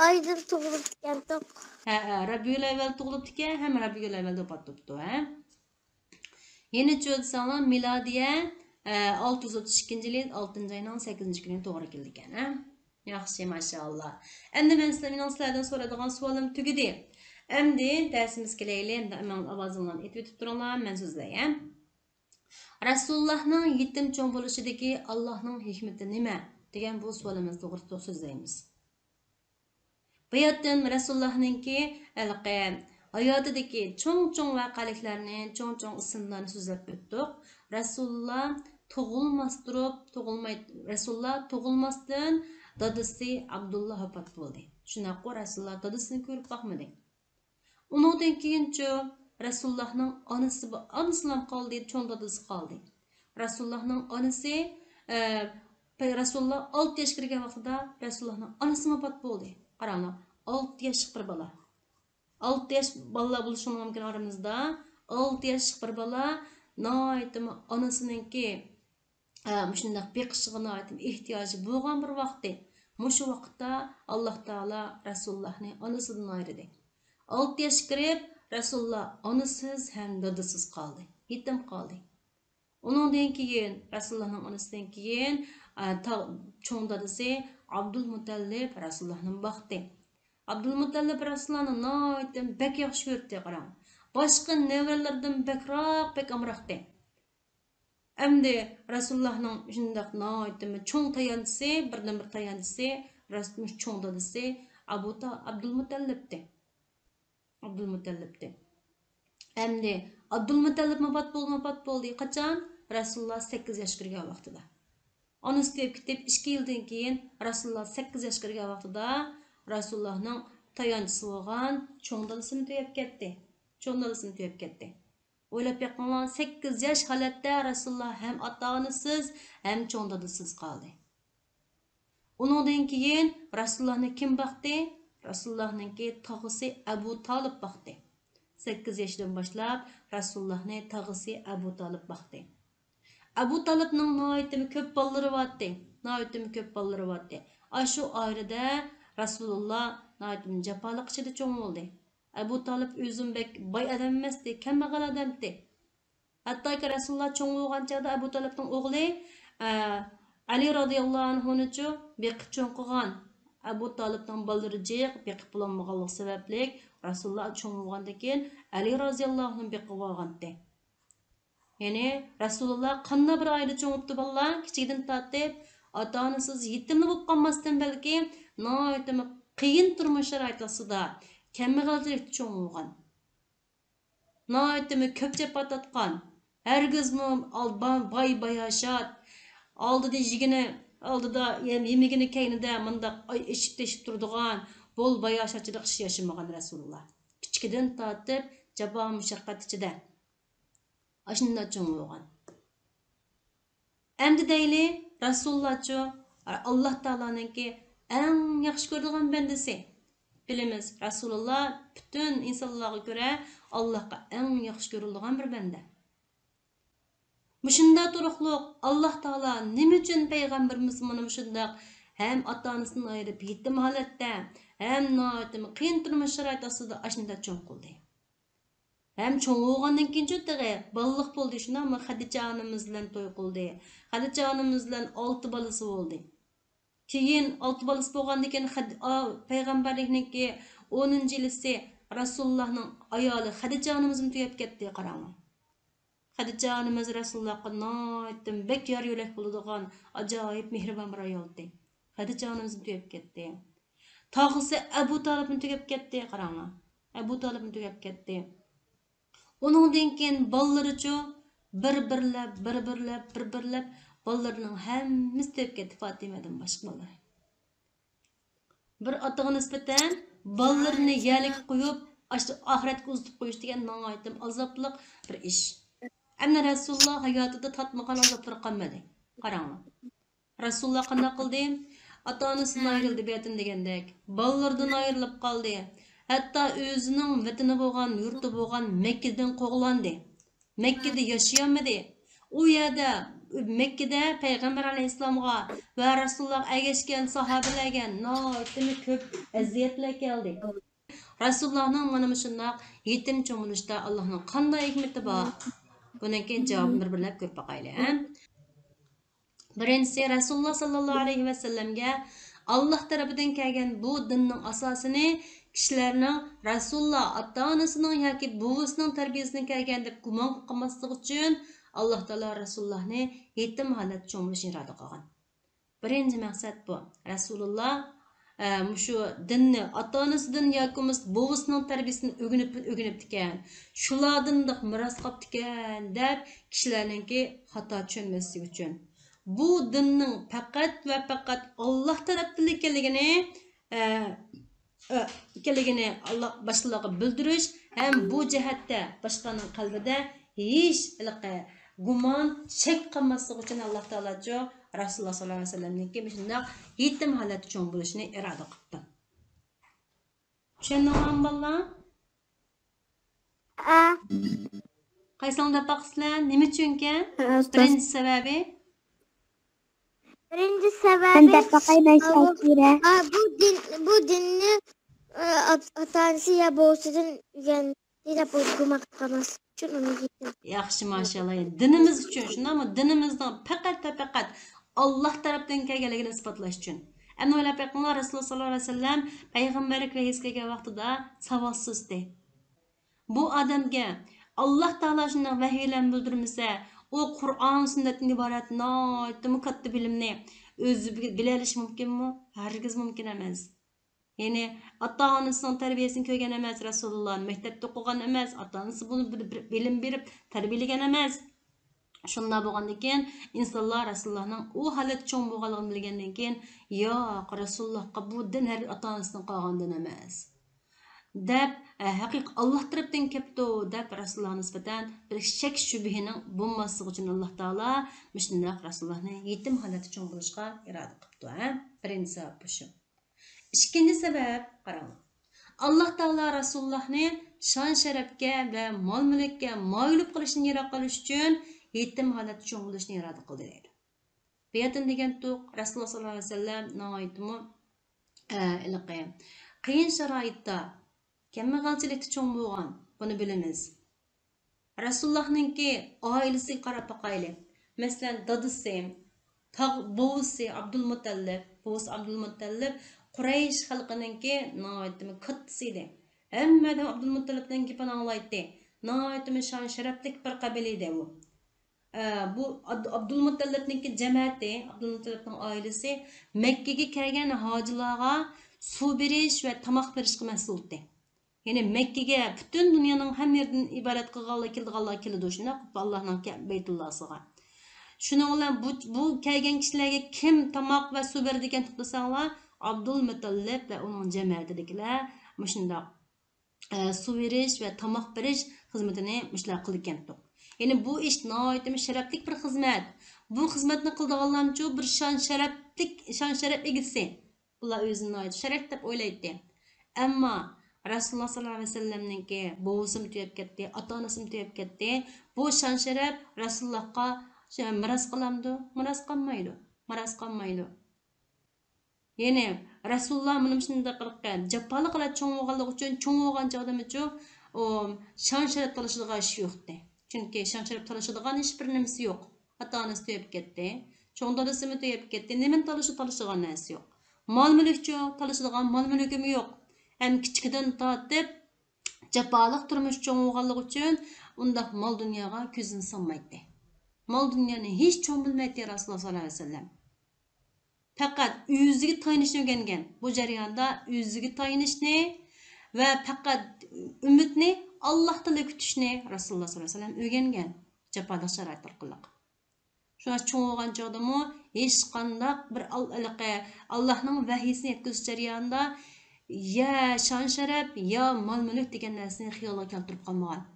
ئايدا تۇغۇلۇپتىكەنتۇق. ھە، ھە، رەبىئۇل ئەۋۋەل تۇغۇلۇپتىكەن، ھەم رەبىئۇل ئەۋۋەلدە ۋاپات بوپتۇ، ھە. يەنىچۇ دېسەڭلار، مىلادىيە، ئە، ئالتە يۈز ئوتتۇز ئىككىنچى يىلى ئالتىنچى ئاينىڭ سەككىزىنچى كۈنى توغرا كېلىدىكەن، ھە. ياخشى، ماشائاللا. ئەمدى مەن سىلەر، مېنىڭ سىلەردىن سورايدىغان سوئالىم تۈگىدى. ئەمدى دەرسىمىزگە كېلەيلى. ئەمدى مېنىڭ ئاۋازىڭلارنى ئېتىۋېتىپ تۇرۇڭلار، مەن سۆزلەي، ھە. رەسۇلۇللانىڭ يېتىم چوڭ بولۇشىدىكى ئاللانىڭ ھېكمىتى نېمە؟ دېگەن بۇ سوئالىمىز توغرىسىدا سۆزلەيمىز. بۇ يەردىن رەسۇلۇللانىڭكى ھېلىقى ھاياتىدىكى چوڭ-چوڭ ۋەقەلىكلەرنى، چوڭ-چوڭ ئىسىملارنى سۆزلەپ ئۆتتۇق. رەسۇلۇللا تۇغۇلماس تۇرۇپ، تۇغۇلماي، رەسۇلۇللا تۇغۇلماستىن دادىسى ئابدۇللا ۋاپات بولدى. شۇنداققۇ، رەسۇلۇللا دادىسىنى كۆرۈپ باقمىدى. ئۇنىڭدىن كېيىنچۇ، رەسۇلۇللانىڭ ئانىسى، ئانىسىلا قالدى، چوڭ دادىسى قالدى. رەسۇلۇللانىڭ ئانىسى، ئە، پەي-، رەسۇلۇللا ئالتە ياشقا كىرگەن ۋاقتىدا رەسۇلۇللانىڭ ئانىسى ۋاپات بولدى. قاراڭلار، ئالتە ياشلىق بىر بالا. ئالتە ياش بالىلار بولۇشى مۇمكىن ئارىمىزدا. ئالتە ياشلىق بىر بالا ناھايىتىمۇ ئانىسىنىڭكى، ئە، مۇشۇنداق بېقىشىغا ناھايىتىمۇ ئېھتىياجى بولغان بىر ۋاقتى. مۇشۇ ۋاقىتتا ئاللا تائالا رەسۇلۇللانى ئانىسىدىن ئايرىدى. ئالتە ياشقا كىرىپ، رەسۇلۇللا ئانىسىز ھەم دادىسىز قالدى. يېتىم قالدى. ئۇنىڭدىن كېيىن، رەسۇلۇللانىڭ ئانىسىدىن كېيىن، ئە، تا-، چوڭ دادىسى ئابدۇلمۇتەللىپ رەسۇلۇللانى باقتى. ئابدۇلمۇتەللىپ رەسۇلۇللانى ناھايىتى بەك ياخشى كۆرەتتى، قاراڭ. باشقا نەۋرىلىرىدىن بەكرەك، بەك ئامراقتى. ئەمدى رەسۇلۇللانىڭ شۇنداق ناھايىتىمۇ چوڭ تايانچىسى، بىردىنبىر تايانچىسى، رەس-، چوڭ دادىسى ئەبۇ تا-، ئابدۇلمۇتەللىپتى. ئابدۇلمۇتەللىپتى. ئەمدى ئابدۇلمۇتەللىپ ۋاپات بولدى، ۋاپات بولدى. قاچان؟ رەسۇلۇللا سەككىز ياشقا كىرگەن ۋاقتىدا. ئانىسى تۈگەپ كېتىپ، ئىككى يىلدىن كېيىن رەسۇلۇللا سەككىز ياشقا كىرگەن ۋاقتىدا رەسۇلۇللانىڭ تايانچىسى بولغان چوڭ دادىسىمۇ تۈگەپ كەتتى. چوڭ دادىسىمۇ تۈگەپ كەتتى. ئويلاپ بېقىڭلار، سەككىز ياش ھالەتتە رەسۇلۇللا ھەم ئاتا-ئانىسىز، ھەم چوڭ دادىسىز قالدى. ئۇنىڭدىن كېيىن رەسۇلۇللانى كىم باقتى؟ رەسۇلۇللانىڭكى تاغىسى ئەبۇ تالىپ باقتى. سەككىز ياشىدىن باشلاپ رەسۇلۇللانى تاغىسى ئەبۇ تالىپ باقتى. ئەبۇ تالىپنىڭ ناھايىتىمۇ كۆپ بالىلىرى بارتتى. ناھايىتىمۇ كۆپ بالىلىرى بارتتى. ئاشۇ ئائىلىدە رەسۇلۇللا ناھايىتىمۇ جاپالىق ئىچىدە چوڭ بولدى. ئەبۇ تالىپ ئۆزىمۇ بەك باي ئادەم ئەمەستى، كەمبەغەل ئادەمتى. ھەتتاكى رەسۇلۇللا چوڭ بولغان چاغدا ئەبۇ تالىپنىڭ ئوغلى، ئە، ئەلى رازىياللاھۇ ئەنھۇنىچۇ بېقىپ چوڭ قىلغان. ئەبۇ تالىپنىڭ بالىلىرى جىق، بېقىپ بولالمىغانلىقى سەۋەبلىك رەسۇلۇللا چوڭ بولغاندىن كېيىن ئەلى رازىياللاھۇ ئەنھۇنى بېقىۋالغانتى. يەنى رەسۇلۇللا قانداق بىر ئائىلىدە چوڭ بوپتۇ بالىلار؟ كىچىكىدىن تارتىپ ئاتا-ئانىسىز يېتىملا بولۇپ قالماستىن بەلكى ناھايىتىمۇ قىيىن تۇرمۇش شارائىتى ئاستىدا كەمبەغەلچىلىكتە چوڭ بولغان. ناھايىتىمۇ كۆپ جاپا تارتقان. ھەرگىزمۇ ئال-، با-، باي باياشات، ئالدىدا يېگىنى، ئالدىدا يەم-، يېمىگىنى كەينىدە مۇنداق ئاي ئېشىپ تېشىپ تۇرىدىغان، بول باياشاتچىلىق ئىچىدە ياشىمىغان رەسۇلۇللا. كىچىكىدىن تارتىپ جاپا مۇشەققەت ئىچىدە ئاشۇنداق چوڭ بولغان. ئەمدى دەيلى، رەسۇلۇللاچۇ، ئاللا تائالانىڭكى ئەڭ ياخشى كۆرىدىغان بەندىسى. بىلىمىز، رەسۇلۇللا پۈتۈن ئىنسانلارغا كۆرە ئاللاغا ئەڭ ياخشى كۆرۈلىدىغان بىر بەندە. مۇشۇنداق تۇرۇقلۇق ئاللا تائالا نېمە ئۈچۈن پەيغەمبىرىمىزنى مانا مۇشۇنداق ھەم ئاتا-ئانىسىدىن ئايرىپ يېتىم ھالەتتە، ھەم ناھايىتى قىيىن تۇرمۇش شارائىتى ئاستىدا ئاشۇنداق چوڭ قىلدى؟ ھەم چوڭ بولغاندىن كېيىنچۇ تېخى بالىلىق بولدى، شۇنداقمۇ؟ خەدىچە ئانىمىز بىلەن توي قىلدى. خەدىچە ئانىمىز بىلەن ئالتە بالىسى بولدى. كېيىن ئالتە بالىسى بولغاندىن كېيىن خەد-، ئا، پەيغەمبەرلىكنىڭكى ئونىنچى يىلىسى رەسۇلۇللانىڭ ئايالى خەدىچە ئانىمىزمۇ تۈگەپ كەتتى، قاراڭلار. خەدىچە ئانىمىز رەسۇلۇللاغا ناھايىتى بەك يار يۆلەك بولىدىغان ئاجايىپ مېھرىبان بىر ئايالتى. خەدىچە ئانىمىزمۇ تۈگەپ كەتتى. تاغىسى ئەبۇ تالىپمۇ تۈگەپ كەتتى، قاراڭلار. ئەبۇ تالىپمۇ تۈگەپ كەتتى. ئۇنىڭدىن كېيىن بالىلىرىچۇ، بىر-بىرلەپ، بىر-بىرلەپ، بىر-بىرلەپ بالىلىرىنىڭ ھەممىسى تۈگەپ كەتتى، فاتىمەدىن باشقا بالىلار. بىر ئاتىغا نىسبەتەن بالىلىرىنى يەرلىككە قويۇپ، ئاشۇ ئاخىرەتكە ئۇزىتىپ قويۇش دېگەن ناھايىتى ئازابلىق بىر ئىش. ئەمدى رەسۇلۇللا ھاياتىدا تارتمىغان ئازابلىرى قالمىدى. قاراڭلار. رەسۇلۇللا قانداق قىلدى؟ ئاتا-ئانىسىدىن ئايرىلدى، بەتىن دېگەندەك. بالىلىرىدىن ئايرىلىپ قالدى. ھەتتا ئۆزىنىڭ ۋەتىنى بولغان، يۇرتى بولغان مەككىدىن قوغلاندى. مەككىدە ياشىيالمىدى. ئۇ يەردە، مەككىدە پەيغەمبەر ئەلەيھىسسالامغا ۋە رەسۇلۇللاغا ئەگەشكەن ساھابىلەرگە ناھايىتىمۇ كۆپ ئەزىيەتلەر كەلدى. رەسۇلۇللانىڭ مانا مۇشۇنداق يېتىم چوڭ بولۇشتا ئاللاھنىڭ قانداق ھېكمىتى بار؟ بۇنىڭ كېيىن جاۋابىنى بىر-بىرلەپ كۆرۈپ باقايلى، ھە؟ بىرىنچىسى، رەسۇلۇللا ساللاللاھۇ ئەلەيھى ۋەسەللەمگە ئاللاھ تەرىپىدىن كەلگەن بۇ دىننىڭ ئاساسىنى كىشىلەرنىڭ رەسۇلۇللا ئاتا-ئانىسىنىڭ ياكى بوۋىسىنىڭ تەربىيىسىدىن كەلگەن دەپ گۇمان قىلىپ قالماسلىقى ئۈچۈن، ئاللاھ تائالا رەسۇلۇللانى يېتىم ھالەتتە چوڭ بولۇشنى ئىرادە قىلغان. بىرىنچى مەقسەت بۇ. رەسۇلۇللا، ئە، مۇشۇ دىننى ئاتا-ئانىسىدىن ياكى بولمىسا بوۋىسىنىڭ تەربىيىسىدىن ئۆگىنىپ، ئۆگىنىپتىكەن. شۇلاردىن مىراس قاپتىكەن دەپ كىشىلەرنىڭكى خاتا چۈشەنمەسلىكى ئۈچۈن. بۇ دىننىڭ پەقەت ۋە پەقەت ئاللاھ تەرەپتىن ئىكەنلىكىنى، ئە، ئە، ئىكەنلىكىنى ئاللا، باشقىلارغا بىلدۈرۈش ھەم بۇ جەھەتتە باشقىلارنىڭ قەلبىدە ھېچ ھېلىقى گۇمان، شەك قالماسلىقى ئۈچۈن ئاللاھ تائالاچۇ رەسۇلۇللا ساللاللاھۇ ئەلەيھى ۋەسەللەمنىڭكى مۇشۇنداق يېتىم ھالەتتە چوڭ بولۇشىنى ئىرادە قىپتۇ. چۈشەندىڭلارمۇ بالىلار؟ ئە. قايسىڭلار دەپ باقىسىلەر؟ نېمە ئۈچۈنكەن؟ ھە، ئۇستاز. بىرىنچى سەۋەبى؟ بىرىنچى سەۋەبى، مەن دەپ باقاي، مەن ئە، بۇ، شاكىرە. ئە، بۇ دىن، بۇ دىننى، ئە، ئات-، ئاتا-ئانىسى يا بوۋىسىدىن ئۆگەندى دەپ گۇمان قىلماسلىق ئۈچۈن ئۇنى يېتىم. ياخشى، ماشائاللا. دىنىمىز ئۈچۈن، شۇنداقمۇ؟ دىنىمىزنىڭ پەقەت ۋە پەقەت ئاللاھ تەرەپتىن كەلگەنلىكىنى ئىسپاتلاش ئۈچۈن. ئەمدى ئويلاپ بېقىڭلار، رەسۇلۇللا ساللاللاھۇ ئەلەيھى ۋەسەللەم پەيغەمبەرلىك ۋەھىيسى كەلگەن ۋاقتىدا ساۋاتسىز ئىدى. بۇ ئادەمگە ئاللاھ تائالا شۇنداق ۋەھىيلەرنى بىلدۈرمىسە، ئۇ قۇرئان، سۈننەتتىن ئىبارەت ناھايىتىمۇ كاتتا بىلىمنى ئۆزى بىلەلىشى مۇمكىنمۇ؟ ھەرگىز مۇمكىن ئەمەس. يەنى ئاتا-ئانىسىنىڭ تەربىيەسىنى كۆرگەن ئەمەس رەسۇلۇللا، مەكتەپتە ئوقۇغان ئەمەس، ئاتا-ئانىسى بۇنى بىر، بىر بىلىم بېرىپ تەربىيەلىگەن ئەمەس. شۇنداق بولغاندىكىن، ئىنسانلار رەسۇلۇللانىڭ ئۇ ھالەتتە چوڭ بولغانلىقىنى بىلگەندىن كېيىن، ياق، رەسۇلۇللاغا بۇ دىن ھەرگىز ئاتا-ئانىسىدىن قالغان دىن ئەمەس، دەپ، ھەقىقىي ئاللاھ تەرەپتىن كەپتۇ، دەپ رەسۇلۇللاغا نىسبەتەن بىر شەك-شۈبھىنىڭ بولماسلىقى ئۈچۈن ئاللاھ تائالا مۇشۇنداق رەسۇلۇللانى يېتىم ھالەتتە چوڭ بولۇشقا ئىرادە قىپتۇ، ھە؟ بىرىنچى سەۋەب بۇ شۇ. ئىككىنچى سەۋەب، قاراڭلار. ئاللاھ تائالا رەسۇلۇللانى شان-شەرەپكە ۋە مال-مۈلۈككە مايىل بولۇپ قېلىشتىن يىراق قىلىش ئۈچۈن يېتىم ھالەتتە چوڭ بولۇشنى ئىرادە قىلدى دەيدۇ. بۇ يەردىن دېگەنتۇق، رەسۇلۇللا ساللاللاھۇ ئەلەيھى ۋەسەللەم ناھايىتىمۇ، ئە، ھېلىقى قىيىن شارائىتتا، كەمبەغەلچىلىكتە چوڭ بولغان، بۇنى بىلىمىز. رەسۇلۇللانىڭكى ئائىلىسىگە قاراپ باقايلى. مەسىلەن، دادىسى، تاغ-، بوۋىسى ئابدۇلمۇتەللىپ، بوۋىسى ئابدۇلمۇتەللىپ قۇرەيش خەلقىنىڭكى ناھايىتىمۇ كاتتىسى ئىدى. ھەممە ئادەم ئابدۇلمۇتەللىپنىڭ گېپىنى ئاڭلايتتى. ناھايىتىمۇ شان-شەرەپلىك بىر قەبىلە ئىدى ئۇ. ئە، بۇ ئابد-، ئابدۇلمۇتەللىپنىڭكى جەمەتى، ئابدۇلمۇتەللىپنىڭ ئائىلىسى مەككىگە كەلگەن ھاجىلارغا سۇ بېرىش ۋە تاماق بېرىشقا مەسئۇلتى. يەنى مەككىگە پۈتۈن دۇنيانىڭ ھەممە يېرىدىن ئىبادەت قىلغانلار كېلىدىغانلار كېلىدۇ، شۇنداق ئاللاھنىڭ كە-، بەيتۇللاسىغا. شۇنىڭ بىلەن بۇ، بۇ كەلگەن كىشىلەرگە كىم تاماق ۋە سۇ بېرىدىكەن دېسەڭلار، ئابدۇلمۇتەللىپ ۋە ئۇنىڭ جەمەتىدىكىلەر مۇشۇنداق، ئە، سۇ بېرىش ۋە تاماق بېرىش خىزمىتىنى مۇشۇلار قىلىدىكەنتۇق. يەنى بۇ ئىش ناھايىتى شەرەپلىك بىر خىزمەت. بۇ خىزمەتنى قىلىدىغانلارچۇ بىر شان شەرەپلىك، شان شەرەپ ئىگىسى. بۇلار ئۆزىنى ناھايىتى شەرەپ دەپ ئويلايتتى. ئەمما رەسۇلۇللا ساللاللاھۇ ئەلەيھى ۋەسەللەمنىڭكى بوۋىسىمۇ تۈگەپ كەتتى، ئاتا-ئانىسىمۇ تۈگەپ كەتتى. بۇ شان-شەرەپ رەسۇلۇللاھقا شۇ مىراس قالامدۇ؟ مىراس قالمايدۇ. مىراس قالمايدۇ. يەنى رەسۇلۇللا مانا مۇشۇنداق قىلىپ جاپالىق ھالەتتە چوڭ بولغانلىقى ئۈچۈن، چوڭ بولغان چاغدىمۇچۇ، ئۇ شان-شەرەپ تالىشىدىغان ئىش يوقتى. چۈنكى شان-شەرەپ تالىشىدىغان ھېچبىر نېمىسى يوق. ئاتا-ئانىسى تۈگەپ كەتتى. چوڭ دادىسىمۇ تۈگەپ كەتتى. نېمىنى تالىشىدۇ؟ تالىشىدىغان نەرسە يوق. مال-مۈلۈكچۇ؟ تالىشىدىغان مال-مۈلۈكىمۇ يوق. ھەم كىچىكىدىن تارتىپ جاپالىق تۇرمۇش چوڭ بولغانلىقى ئۈچۈن ئۇنداق مال-دۇنياغا كۆزىنى سالمايتتى. مال-دۇنيانى ھېچ چوڭ بىلمەيتتى رەسۇلۇللا ساللاللاھۇ ئەلەيھى ۋەسەللەم. پەقەت ئۆزىگە تايىنىشنى ئۆگەنگەن. بۇ جەرياندا ئۆزىگە تايىنىشنى، ۋە پەقەت ئۈمىدنى ئاللاھتىنلا كۈتۈشنى رەسۇلۇللاھ سەللەللاھۇ ئەلەيھى ۋەسەللەم ئۆگەنگەن جاپاداش شارائىت ئارقىلىق. شۇڭا چوڭ بولغان چاغدىمۇ ھېچقانداق بىر ئال-، ھېلىقى ئاللاھنىڭ ۋەھىيسىنى يەتكۈزۈش جەريانىدا يا شان-شەرەپ، يا مال-مۈلۈك دېگەن نەرسىنى خىيالىغا كەلتۈرۈپ قالمىغان.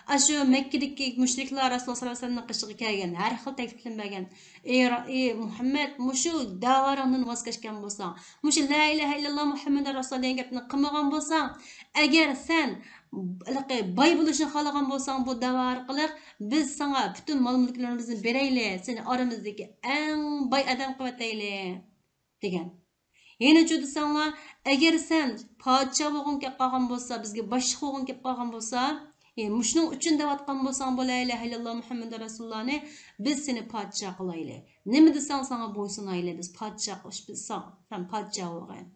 ئاشۇ مەككىدىكى مۇشرىكلار رەسۇلۇللاھ سەللەللاھۇ ئەلەيھى ۋەسەللەمنىڭ قېشىغا كەلگەن، ھەر خىل تەكلىپلەرنى بەرگەن. ئى را-، ئى مۇھەممەد، مۇشۇ دەۋاڭدىن ۋاز كەچكەن بولساڭ، مۇشۇ لا ئىلاھە ئىللاللاھ مۇھەممەدۇر رەسۇلۇللاھ دېگەن گەپنى قىلمىغان بولساڭ، ئەگەر سەن ھېلىقى باي بولۇشنى خالىغان بولساڭ، بۇ دەۋا ئارقىلىق بىز ساڭا پۈتۈن مال-مۈلۈكلىرىمىزنى بېرەيلى، سېنى ئارىمىزدىكى ئەڭ باي ئادەم قىلىۋېتەيلى، دېگەن. يەنە چۇ دېسەڭلار، ئەگەر سەن پادىشاھ بولغۇڭ كەپ قالغان بولسا، بىزگە باشلىق بولغۇڭ كەپ قالغان بولسا، ئى، مۇشۇنىڭ ئۈچۈن دەۋاتقان بولساڭ، بۇ لا ئىلاھە ئىللاللاھ مۇھەممەدۇر رەسۇلۇللاھنى، بىز سېنى پادىشاھ قىلايلى. نېمە دېسەڭ، ساڭا بويسۇنايلى، بىز پادىشاھ قىلىش، بىز ساڭ، سەن پادىشاھ بولغىن.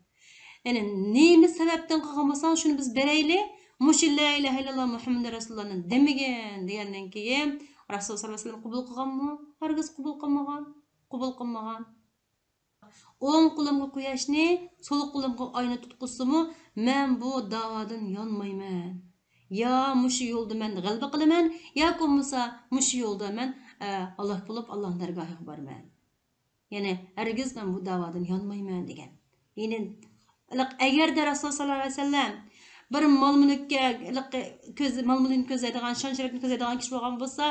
يەنى نېمە سەۋەبتىن قىلغان بولساڭ، شۇنى بىز بېرەيلى. مۇشۇ لا ئىلاھە ئىللاللاھ مۇھەممەدۇر رەسۇلۇللاھنى دېمىگىن، دېگەندىن كېيىن، رەسۇلۇللاھ سەللەللاھۇ ئەلەيھى ۋەسەللەم قوبۇل قىلغانمۇ؟ ھەرگىز قوبۇل قىلمىغان. قوبۇل قىلمىغان. ئوڭ قولۇمغا قۇياشنى، سول قولۇمغا ئاينى تۇتقۇزسىمۇ، مەن بۇ داۋادىن يانمايمەن. يا مۇشۇ يولدا مەن غەلىبە قىلىمەن، ياكى بولمىسا مۇشۇ يولدا مەن، ئە، ھالاك بولۇپ، ئاللاھنىڭ دەرگاھىغا بارىمەن. يەنى ھەرگىز مەن بۇ داۋادىن يانمايمەن، دېگەن. يەنى، ئەگەردە رەسۇلۇللاھ سەللەللاھۇ ئەلەيھى ۋەسەللەم بىر مال-مۈلۈككە، كۆز، مال-مۈلۈكنى كۆزلەيدىغان، شان-شەرەپنى كۆزلەيدىغان كىشى بولغان بولسا،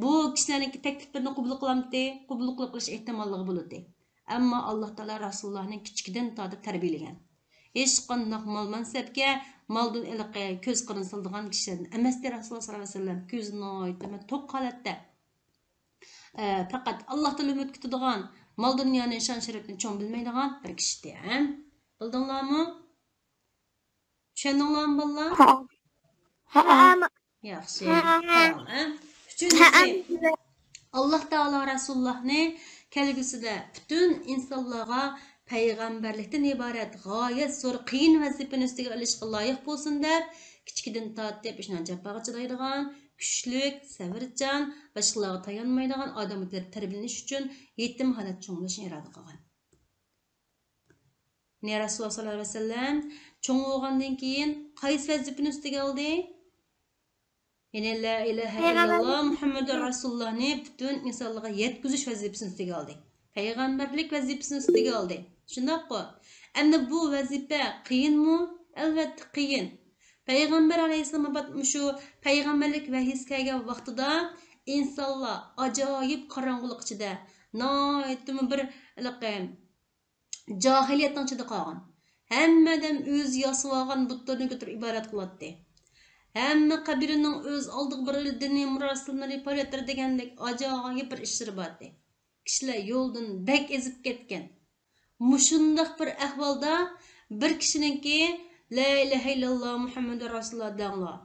بۇ كىشىلەرنىڭكى تەكلىپلىرىنى قوبۇل قىلامتى؟ قوبۇل قىلىش ئېھتىماللىقى بولاتتى. ئەمما ئاللاھ تائالا رەسۇلۇللاھنى كىچىكىدىن تارتىپ تەربىيەلىگەن. ھېچقانداق مال-مەنسەپكە، مالدىن ھېلىقى كۆز قىرىنى سالىدىغان كىشىلەردىن ئەمەستى رەسۇلۇللاھ سەللەللاھۇ ئەلەيھى ۋەسەللەم. كۆزى ناھايىتى توق ھالەتتە، ئە، پەقەت ئاللاھتىن ئۈمىد كۈتىدىغان، مال-دۇنيانى، شان-شەرەپنى چوڭ بىلمەيدىغان بىر كىشى ئىدى. ھە؟ بىلدىڭلارمۇ؟ چۈشەندىڭلارمۇ، بالىلار؟ ھە. ھە. ياخشى. ھە. قاراڭ، ھە؟ ئۈچىنچىسى، ھە. ئاللاھ تائالا رەسۇلۇللاھنى كەلگۈسىدە پۈتۈن ئىنسانلارغا پەيغەمبەرلىكتىن ئىبارەت غايەت زور قىيىن ۋەزىپىنى ئۈستىگە ئېلىشقا لايىق بولسۇن دەپ، كىچىكىدىن تارتىپ شۇنداق جاپاغا چىدايدىغان، كۈچلۈك، سەۋرچان، باشقىلارغا تايانمايدىغان ئادەمگە تەربىيەلىنىش ئۈچۈن يېتىم ھالەتتە چوڭ بولۇشنى ئىرادە قىلغان. يەنى رەسۇلۇللاھ سەللەللاھۇ ئەلەيھى ۋەسەللەم چوڭ بولغاندىن كېيىن قايسى ۋەزىپىنى ئۈستىگە ئالدى؟ يەنى لا ئىلاھە ئىللاللاھ مۇھەممەدۇر رەسۇلۇللاھنى پۈتۈن ئىنسانلارغا يەتكۈزۈش ۋەزىپىسىنى ئۈستىگە ئالدى. پەيغەمبەرلىك ۋەزىپىسىنى ئۈستىگە ئالدى. شۇنداققۇ؟ ئەمدى بۇ ۋەزىپە قىيىنمۇ؟ ئەلۋەتتە قىيىن. پەيغەمبەر ئەلەيھىسسالام مۇشۇ پەيغەمبەرلىك ۋەھىيسى كەلگەن ۋاقتىدا ئىنسانلار ئاجايىپ قاراڭغۇلۇق ئىچىدە، ناھايىتىمۇ بىر ھېلىقى جاھىلىيەتنىڭ ئىچىدە قالغان. ھەممە ئادەم ئۆزى ياسىۋالغان بۇتلىرىنى كۆتۈرۈپ ئىبادەت قىلاتتى. ھەممە قەبىلىنىڭ ئۆز ئالدىغا بىر دىنىي مۇراسىملىرى، پائالىيەتلىرى دېگەندەك ئاجايىپ بىر ئىشلىرى بارتتى. كىشىلەر يولدىن بەك ئېزىپ كەتكەن. مۇشۇنداق بىر ئەھۋالدا بىر كىشىنىڭكى لا ئىلاھە ئىللاللاھ مۇھەممەدۇر رەسۇلۇللاھ دەڭلار.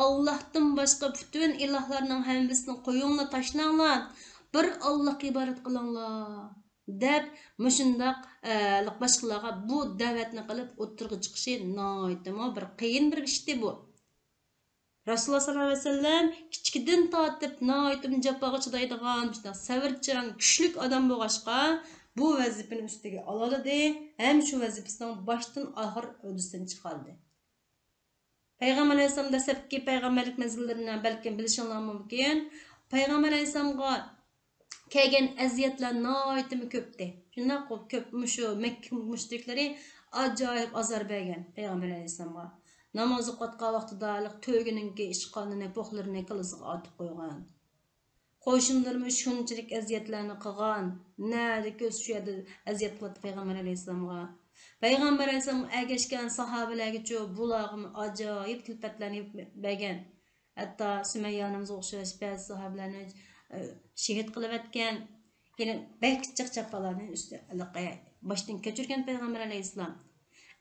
ئاللاھتىن باشقا پۈتۈن ئىلاھلارنىڭ ھەممىسىنى قويۇڭلار، تاشلاڭلار. بىر ئاللاھقا ئىبادەت قىلىڭلار. دەپ، مۇشۇنداق، ئە، باشقىلارغا بۇ دەۋەتنى قىلىپ ئوتتۇرىغا چىقىشى ناھايىتىمۇ بىر قىيىن بىر ئىشتى بۇ. رەسۇلۇللاھ سەللەللاھۇ ئەلەيھى ۋەسەللەم كىچىكىدىن تارتىپ ناھايىتىمۇ جاپاغا چىدايدىغان، مۇشۇنداق سەۋرچان، كۈچلۈك ئادەم بولغاچقا، بۇ ۋەزىپىنى ئۈستىگە ئالالىدى ھەم شۇ ۋەزىپىسىنىڭ باشتىن ئاخىر ھۆددىسىدىن چىقالىدى. پەيغەمبەر ئەلەيھىسسالام دەسلەپكى پەيغەمبەرلىك مەزگىللىرىنى بەلكىم بىلىشىڭلار مۇمكىن. پەيغەمبەر ئەلەيھىسسالامغا كەلگەن ئەزىيەتلەر ناھايىتىمۇ كۆپتى. شۇنداق كۆپ، مۇشۇ مەككە مۇشرىكلىرى ئاجايىپ ئازار بەرگەن پەيغەمبەر ئەلەيھىسسالامغا. ناماز ئوقۇۋاتقان ۋاقتىدا تۆگىنىڭكى ئىشقانىنى، پوخلىرىنى كاللىسىغا ئارتىپ قويغان. قوشنىلىرىمۇ شۇنچىلىك ئەزىيەتلەرنى قىلغان، نەدە كۆرسە شۇ يەردە ئەزىيەت قىلاتتى پەيغەمبەر ئەلەيھىسسالامغا. پەيغەمبەر ئەلەيھىسسالامغا ئەگەشكەن ساھابىلەرگىچۇ بۇلارغىمۇ ئاجايىپ كۈلپەتلەرنى بەرگەن. ھەتتا سۈمەييە ئانىمىزغا ئوخشاش بەزى ساھابىلەرنى، ئە، شېھىت قىلىۋەتكەن. يەنە بەك جىق جاپالارنى ئۈستى، باشتىن كەچۈرگەن پەيغەمبەر ئەلەيھىسسالام.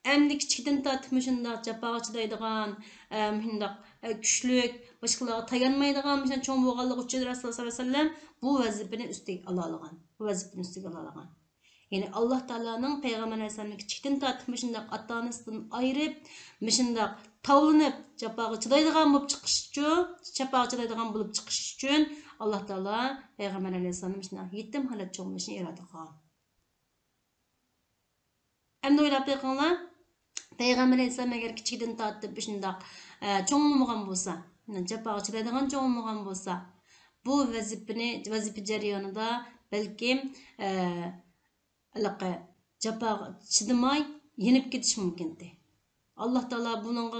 ئەمدى كىچىكىدىن تارتىپ مۇشۇنداق جاپاغا چىدايدىغان، ئە، مۇشۇنداق، ئە، كۈچلۈك، باشقىلارغا تايانمايدىغان، مۇشۇنداق چوڭ بولغانلىقى ئۈچۈن رەسۇلۇللاھ سەللەللاھۇ ئەلەيھى ۋەسەللەم بۇ ۋەزىپىنى ئۈستىگە ئالالىغان. بۇ ۋەزىپىنى ئۈستىگە ئالالىغان. يەنى ئاللاھ تائالانىڭ پەيغەمبەر ئەلەيھىسسالامنى كىچىكىدىن تارتىپ مۇشۇنداق ئاتا-ئانىسىدىن ئايرىپ، مۇشۇنداق تاۋلىنىپ، جاپاغا چىدايدىغان بولۇپ چىقىش ئۈچۈن، جاپاغا چىدايدىغان بولۇپ چىقىش ئۈچۈن ئاللاھ تائالا پەيغەمبەر ئەلەيھىسسالامنى مۇشۇنداق يېتىم ھالەتتە چوڭ بولۇشنى ئىرادە قىلغان. ئەمدى ئويلاپ بېقىڭلار، پەيغەمبەر ئەلەيھىسسالام ئەگەر كىچىكىدىن تارتىپ شۇنداق، ئە، چوڭ بولمىغان بولسا، جاپاغا چىدايدىغان چوڭ بولمىغان بولسا، بۇ ۋەزىپىنى، ۋەزىپە جەريانىدا بەلكىم، ئە، ھېلىقى جاپاغا چىدىماي يېنىپ كېتىشى مۇمكىنتى. ئاللا تائالا بۇنىڭغا،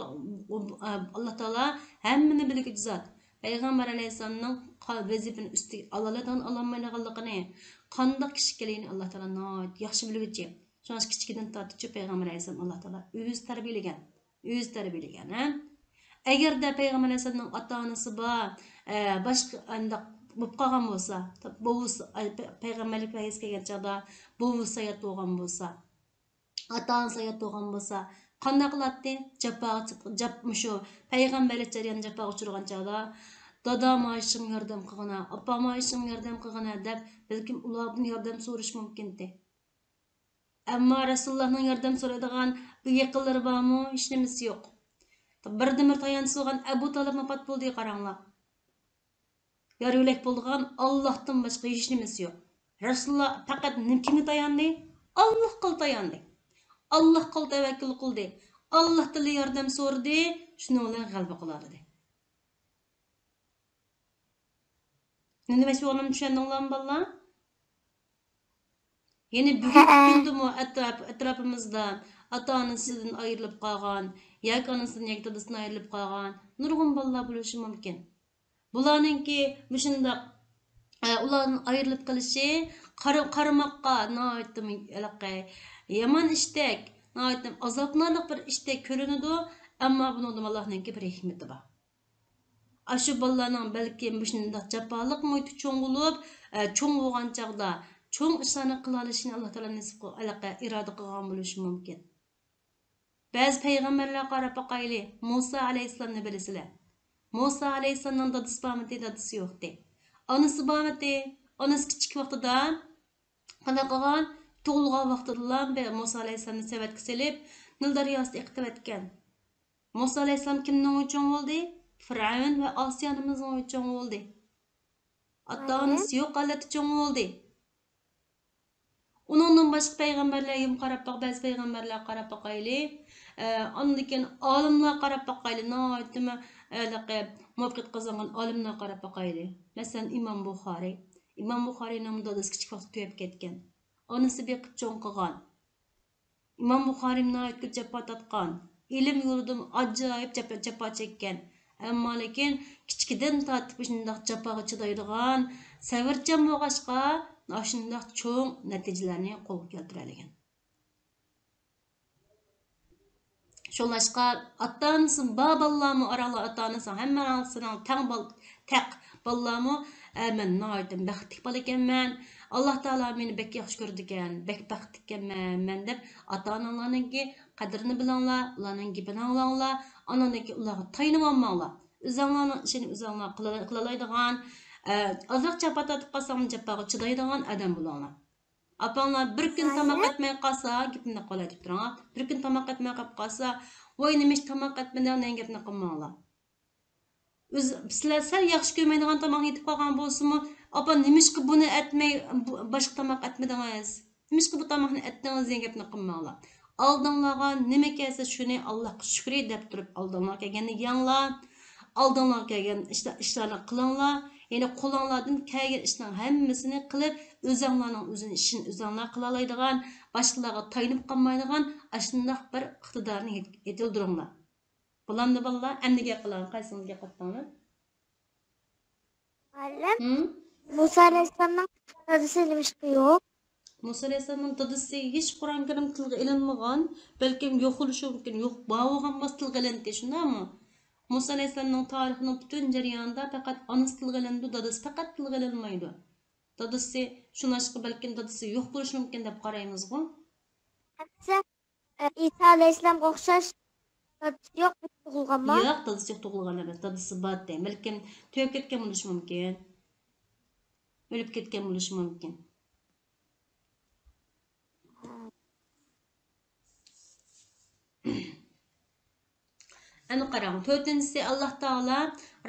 ئاللا تائالا ھەممىنى بىلگۈچى زات. پەيغەمبەر ئەلەيھىسسالامنىڭ قا-، ۋەزىپىنى ئۈستىگە ئالالايدىغان، ئالالمايدىغانلىقىنى، قانداق كىشىكەنلىكىنى ئاللا تائالا ناھايىتى ياخشى بىلگۈچى. شۇڭا كىچىكىدىن تارتىپچۇ پەيغەمبەر ئەلەيھىسسالام ئاللا تائالا ئۆزى تەربىيەلىگەن. ئۆزى تەربىيەلىگەن، ھە؟ ئەگەردە پەيغەمبەر ئەلەيھىسسالامنىڭ ئاتا-ئانىسى بار، ئە، باشقا ئانداق بولۇپ قالغان بولسا، بولسا، ئە، پە-، پەيغەمبەرلىك ۋەھىيسى كەلگەن چاغدا بوۋىسى ھايات بولغان بولسا، ئاتا-ئانىسى ھايات بولغان بولسا، قانداق قىلاتتى؟ جاپاغا چىق-، جاپ-، مۇشۇ پەيغەمبەرلىك جەريانىدا جاپاغا ئۇچرىغان چاغدا، دادام ھايشىڭ ياردەم قىلغىنا، ئاپام ھايشىڭ ياردەم قىلغىنا دەپ، بەلكىم ئۇلاردىن ياردەم سورىشى مۇمكىنتى. ئەمما رەسۇلۇللاھنىڭ ياردەم سورايدىغان بىر يېقىنلىرى بارمۇ؟ ھېچنېمىسى يوق. بىردىنبىر تايانچىسى بولغان ئەبۇ تالىپ ۋاپات بولدى، قاراڭلار. يار يۆلەك بولىدىغان ئاللاھتىن باشقا ھېچنېمىسى يوق. رەسۇلۇللا پەقەت نېمە، كىمگە تاياندى؟ ئاللاھقىلا تاياندى. ئاللاھقىلا تەۋەككۈل قىلدى. ئاللاھتىنلا ياردەم سورىدى، شۇنىڭ بىلەن غەلىبە قىلالىدى. نېمە دېمەكچى بولغىنىمنى چۈشەندىڭلارمۇ، بالىلار؟ يەنى بۈگۈنكى كۈندىمۇ ئەتراپ-، ئەتراپىمىزدا ئاتا-ئانىسىدىن ئايرىلىپ قالغان ياكى ئانىسىدىن ياكى دادىسىدىن ئايرىلىپ قالغان نۇرغۇن بالىلار بولۇشى مۇمكىن. بۇلارنىڭكى مۇشۇنداق، ئە، ئۇلاردىن ئايرىلىپ قېلىشى قارا-، قارىماققا ناھايىتىمۇ ھېلىقى يامان ئىشتەك، ناھايىتىمۇ ئازابلىنارلىق بىر ئىشتەك كۆرۈنىدۇ، ئەمما بۇنىڭدىمۇ ئاللانىڭكى بىر ھېكمىتى بار. ئاشۇ بالىلارنىڭ بەلكىم مۇشۇنداق جاپالىق مۇھىتتا چوڭ بولۇپ، ئە، چوڭ بولغان چاغدا چوڭ ئىشلارنى قىلالىشىنى ئاللا تائالا نېسىپ قىل-، ئىرادە قىلغان بولۇشى مۇمكىن. بەزى پەيغەمبەرلەرگە قاراپ باقايلى، مۇسا ئەلەيھىسسالامنى بىلىسىلەر. مۇسا ئەلەيھىسسالامنىڭ دادىسى بارمىتى؟ دادىسى يوقتى. ئانىسى بارمىتى؟ ئانىسى كىچىك ۋاقتىدا قانداق قىلغان؟ تۇغۇلغان ۋاقتىدىلا بە-، مۇسا ئەلەيھىسسالامنى سەۋەتكە سېلىپ، نىل دەرياسىدا ئېقىتىۋەتكەن. مۇسا ئەلەيھىسسالام كىمنىڭ ئۆيى چوڭ بولدى؟ پىرئەۋن ۋە ئاسىيە ئانىمىزنىڭ ئۆيى چوڭ بولدى. ئاتا-ئانىسى يوق ھالەتتە چوڭ بولدى. ئۇنىڭدىن باشقا پەيغەمبەرلەرگىمۇ قاراپ باق-، بەزى پەيغەمبەرلەرگە قاراپ باقايلى. ئە، ئاندىن كېيىن ئالىملارغا قاراپ باقايلى. ناھايىتىمۇ، ئە، ھېلىقى مۇۋەپپەقىيەت قازانغان ئالىملارغا قاراپ باقايلى. مەسىلەن، ئىمام بۇخارىي. ئىمام بۇخارىينىڭ دادىسى كىچىك ۋاقىتتا تۈگەپ كەتكەن. ئانىسى بېقىپ چوڭ قىلغان. ئىمام بۇخارىي ناھايىتى كۆپ جاپا تارتقان، ئىلىم يولىدىمۇ ئاجايىپ جاپا، جاپا چەككەن. ئەمما لېكىن كىچىكىدىن تارتىپ شۇنداق جاپاغا چىدايدىغان، سەۋرچان بولغاچقا، ئاشۇنداق چوڭ نەتىجىلەرنى قولغا كەلتۈرەلىگەن. شۇڭلاشقا، ئاتا-ئانىسى بار بالىلارمۇ، ئاراڭلار ئاتا-ئانىسىنىڭ ھەممە ئانىسىنىڭ تەڭ بال-، تەق بالىلارمۇ، ئە، مەن ناھايىتى بەختلىك بالا ئىكەنمەن. ئاللا تائالا مېنى بەك ياخشى كۆرىدىكەن، بەك بەختلىك ئىكەنمەن مەن دەپ، ئاتا-ئاناڭلارنىڭكى قەدرىنى بىلىڭلار، ئۇلارنىڭ گېپىنى ئاڭلاڭلار، ئاندىن كېيىن ئۇلارغا تايىنىۋالماڭلار. ئۆزۈڭلارنىڭ ئىشىنى ئۆزۈڭلار قىلا-، قىلالايدىغان، ئە، ئازراق جاپا تارتىپ قالساڭلار، جاپاغا چىدايدىغان ئادەم بولۇڭلار. ئاپاڭلار بىر كۈن تاماق ئەتمەي قالسا، گېپىمنى قالاي دەپ تۇرۇڭ. بىر كۈن تاماق ئەتمەي قاپ قالسا، ۋاي، نېمىشقا تاماق ئەتمىدىڭ دېگەن گەپنى قىلماڭلار. ئۆز-، سىلەر سەل ياخشى كۆرمەيدىغان تاماقنى يېتىپ قالغان بولسىمۇ، ئاپا، نېمىشقا بۇنى ئەتمەي، بۇ-، باشقا تاماق ئەتمىدىڭىز؟ نېمىشقا بۇ تاماقنى ئەتتىڭىز دېگەن گەپنى قىلماڭلار. ئالدىڭلارغا نېمە كەلسە شۇنى، ئاللاھقا شۈكرى دەپ تۇرۇپ، ئالدىڭلارغا كەلگەننى يەڭلار. ئالدىڭلارغا كەلگەن ئىشلار-، ئىشلارنى قىلىڭلار. يەنى قولۇڭلاردىن كەلگەن ئىشنىڭ ھەممىسىنى قىلىپ، ئۆزۈڭلارنىڭ ئۆزىنى، ئىشىنى ئۆزۈڭلار قىلالايدىغان، باشقىلارغا تايىنىپ قالمايدىغان ئاشۇنداق بىر ئىقتىدارنى يېت-، يېتىلدۈرۈڭلار. بولامدۇ بالىلار؟ ئەمدى گەپ قىلىڭ، قايسىڭىز گەپ قاتتىڭلار؟ مۇئەللىم، ھىم؟ مۇسا ئەلەيھىسسالامنىڭ دادىسى نېمىشقا يوق؟ مۇسا ئەلەيھىسسالامنىڭ دادىسى ھېچ قۇرئان كەرىم تىلغا ئېلىنمىغان، بەلكىم يوق بولۇشى مۇمكىن، يوق، بار بولغان بولسا تىلغا ئېلىنتى، شۇنداقمۇ؟ مۇسا ئەلەيھىسسالامنىڭ تارىخىنىڭ پۈتۈن جەريانىدا پەقەت ئانىسى تىلغا ئېلىنىدۇ، دادىسى پەقەت تىلغا ئېلىنمايدۇ. دادىسى، شۇڭلاشقا بەلكىم دادىسى يوق بولۇشى مۇمكىن دەپ قارايمىزغۇ؟ ئەمىسە، ئە، ئىسا ئەلەيھىسسالامغا ئوخشاش دادىسى يوق، بىر تۇغۇلغانما؟ ياق، دادىسى يوق، تۇغۇلغان ئەمەس. دادىسى بار دەي. بەلكىم تۈگەپ كەتكەن بولۇشى مۇمكىن. ئۆلۈپ كەتكەن بولۇشى مۇمكىن. ئەنە قاراڭ، تۆتىنچىسى، ئاللا تائالا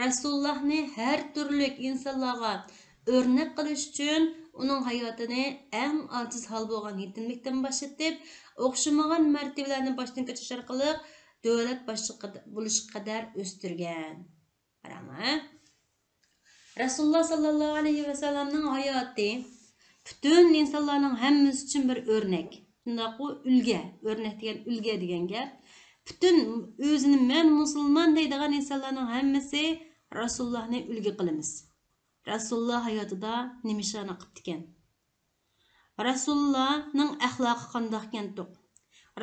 رەسۇلۇللاھنى ھەر تۈرلۈك ئىنسانلارغا ئۆرنەك قىلىش ئۈچۈن ئۇنىڭ ھاياتىنى ئەڭ ئاجىز ھال بولغان يېتىملىكتىن باشلىتىپ، ئوخشىمىغان مەرتىۋىلەرنى باشتىن كەچۈرۈش ئارقىلىق دۆلەت باشلىقى بولۇشقا قەدەر ئۆستۈرگەن. قاراڭلار، رەسۇلۇللا ساللاللاھۇ ئەلەيھى ۋەسەللەمنىڭ ھاياتى پۈتۈن ئىنسانلارنىڭ ھەممىسى ئۈچۈن بىر ئۆرنەك. شۇنداققۇ، ئۈلگە. ئۆرنەك دېگەن ئۈلگە دېگەن گەپ. پۈتۈن ئۆزىنى مەن مۇسۇلمان دەيدىغان ئىنسانلارنىڭ ھەممىسى رەسۇلۇللانى ئۈلگە قىلىمىز. رەسۇلۇللا ھاياتىدا نېمە ئىشلارنى قىپتىكەن؟ رەسۇلۇللانىڭ ئەخلاقى قانداقكەنتۇق؟